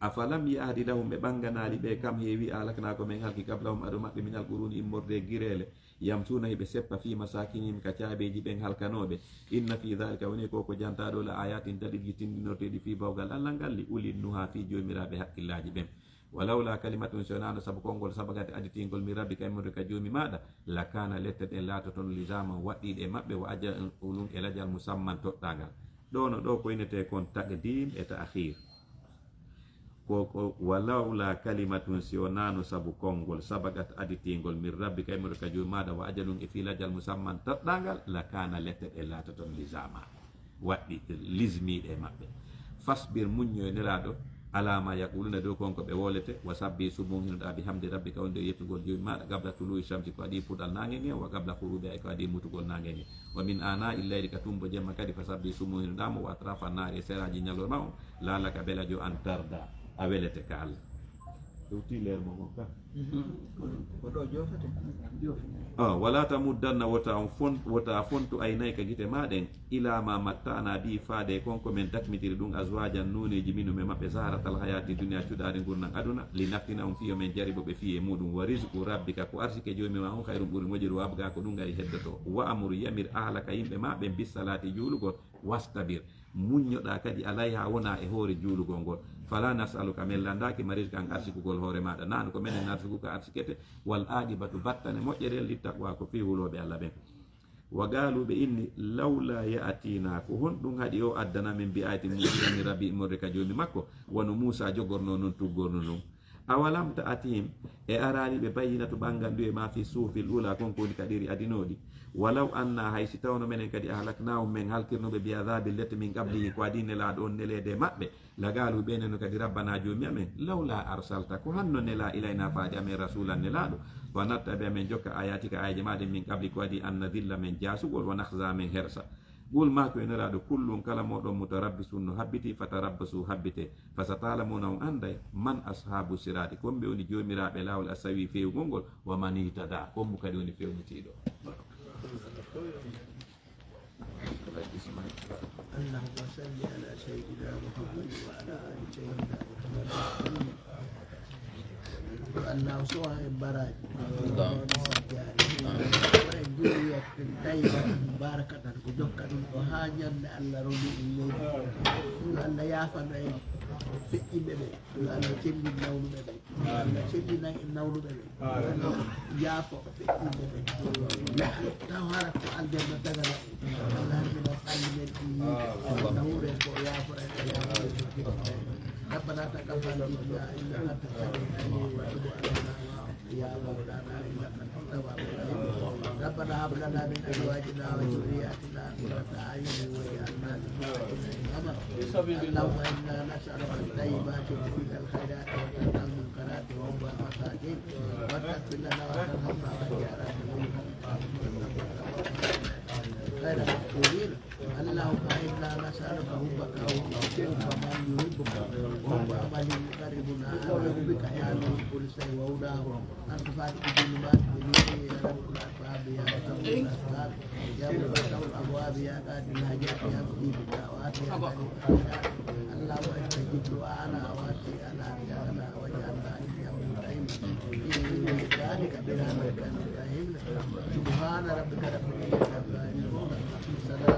Afalam ya'hadi lahum, ɓe ɓanganaali ɓe, kam heewi, ahlakna, ko men halki, qablahum, ado maɓɓe, minal quruni, immorde e gireele, yamshuna, hiɓe seppa, fi masakinihim, ka caabeeji ɓen halkanooɓe, inna fi dhalika, woni ko ko jantaa ɗoo, la ayatin, dalilji tinndinirteeɗi, fi bawgal Alla ngal, li ulin nuha, fi joomiraaɓe hakkillaaji ɓen. Wa lawla kalimatun, si wonaano sabu konngol, sabagat, aditingol, min rabbika, immorde ka joomi maaɗa, lakana, lette ɗen laatoton, lizaman, waɗɗiiɗe e maɓɓe, wa ajalun, e lajal, musamman, toɗɗaangal. Ɗoo no ɗoo ko innetee kon taqdim e ta'khir. Ko, ko, wa lawla kalimatun, si wonaano sabu konngol, sabagat, aditingol, min rabbika, immorde ka joomi maaɗa, wa ajalun, e fii lajal, musamman, toɗɗaangal, lakana, lette ɗen laatoton, lizaman. Waɗɗi lizmiiɗe e maɓɓe. Fasbir, muññoy, Nelaaɗo, ala ma yaquluna, dow kon ko ɓe wolete, wa sabbi, subuhinoɗaa, bihamdi rabbika, wonde e yettugol joomi maaɗa, qabla tulu'i shamsi, ko adii puɗal naange ngen, wa qabla ghurubiha, e ko adii mutugol naange ngen. Wa min ana'i llayli, ka tumbo jemma kadi, fa sabbi, subuhinoɗaa mo, wa atrafa nahaari, e seraaji ñalorma on, la'allaka, belajo an, tarda, a welete ka Alla. Hewtii leer mo ngon ka. Ko ɗo joofete. Joofi. Ah, wala tamuddanna, wota on fon-, wota fontu aynayka gite maa ɗen, ila ma matta'na bihi faade kon ko men dakmitiri ɗum azwajan nooneeji minhum e maɓɓe zahratal hayati dunya cuɗaari ngurndan aduna linaftinahum fii yo men jaribo ɓe fii e muɗum wa rizqu rabbika ko arsike joomi maa on khayrun ɓuri moƴƴude wa abqa ko ɗum gari heddoto wa amur yamir ahlaka yimɓe maa ɓen bis salati juulugol wastabir Muññoɗaa kadi alayha wonaa e hoore juulugol ngol. Falaa nas'aluka, men lanndaaki ma rizqan arsikugol hoore maaɗa. Nahnu ko menen narsukuka arsikete. Wal aaqibatu battane moƴƴere littaqwa ko fii hulooɓe Alla ɓen. Wa qaaluu ɓe inni lawlaa ya'tiinaa ko honɗum haɗi o addana men bi aayatin mu'jiza min rabbihi immorde ka joomi makko wano Muusaa jogornoo non tuggorno non. Awalam ta'tihim, e araali ɓe bayyinatu ɓanngandu e ma fi suhufil ula, kon ko woni ka ɗeri adinooɗi. Walaw anna, hay si tawno menen kadi ahlaknahum, men halkirno ɓe bi adhabin lette min qablihi, ko adii nelaaɗo on neleede e maɓɓe, la qaalu, ɓe neno kadi rabbana, joomi amen, lawla arsalta, ko hanno nelaa ilayna faade amen rasulan nelaaɗo, fa nattabi amen jokka ayatika ayaje ma ɗen min qabli ko adii an nadilla men jaasugol, wa nakhza men hersa. Qul, maaku yo Nelaaɗo, kullun, kala mooɗon, mutarabbisun, no habbitii, fatarabbasu, habbitee, fasata'lamuna, on annday, man ashaabu siraati, ko homɓe woni joomiraaɓe laawol assawii feewugol ngol, wa man ihtadaa, ko hommo kadi woni fewnitiiɗo. اللهم صل على سيدنا محمد وعلى آل سيدنا محمد وسلم. Yo Allah o suwa en baraaji. Amin. Wa en duriyat tayyibatan. Baraka tan ko jokka ɗum ɗo haa ñande Allah roni ɗum leydi. Yo Allah yaafano en feƴƴinɓe ɓe. Yo Allah sellin nawnuɓe ɓe. Yo Allah sellinan en nawnuɓe ɓe. Yo Allah yaafo feƴƴinɓe ɓe. Taw hara ko aljanna tagana en. Allah harmina ɓalli men ɗi yiide. Allah huuren ko yaafora en, yaafo en. ربنا تقبل منا إنك أنت السميع العليم وتب علينا يا مولانا إنك أنت التواب الرحيم. ربنا هب لنا من أزواجنا وذرياتنا قرة أعين واجعلنا للمتقين إماما. اللهم إنا نسألك الطيبات وفيك الخيرات وترك المنكرات وحب المساكين وأن تغفر لنا وترحمنا وأنت على كل شيء قدير. غير مفتونين. اللهم إنا نسألك حبك وحب من يحبك وحب عمل يقربنا على حبك يا نور القدس وهداه أن تفاتح بظلمات بنوره يا رب الأرباب يا أكرم الأسباب يا مفتاح الأبواب يا قاضي الحاجات يا مجيب الدعوات يا غني الخيرات. اللهم استجب دعاءنا وأنت على أرجاءنا واجعلنا لليوم القيم في ذلك برحمتك يا أرحم الراحمين. سبحان ربك رب العزة عما يصفون. سلام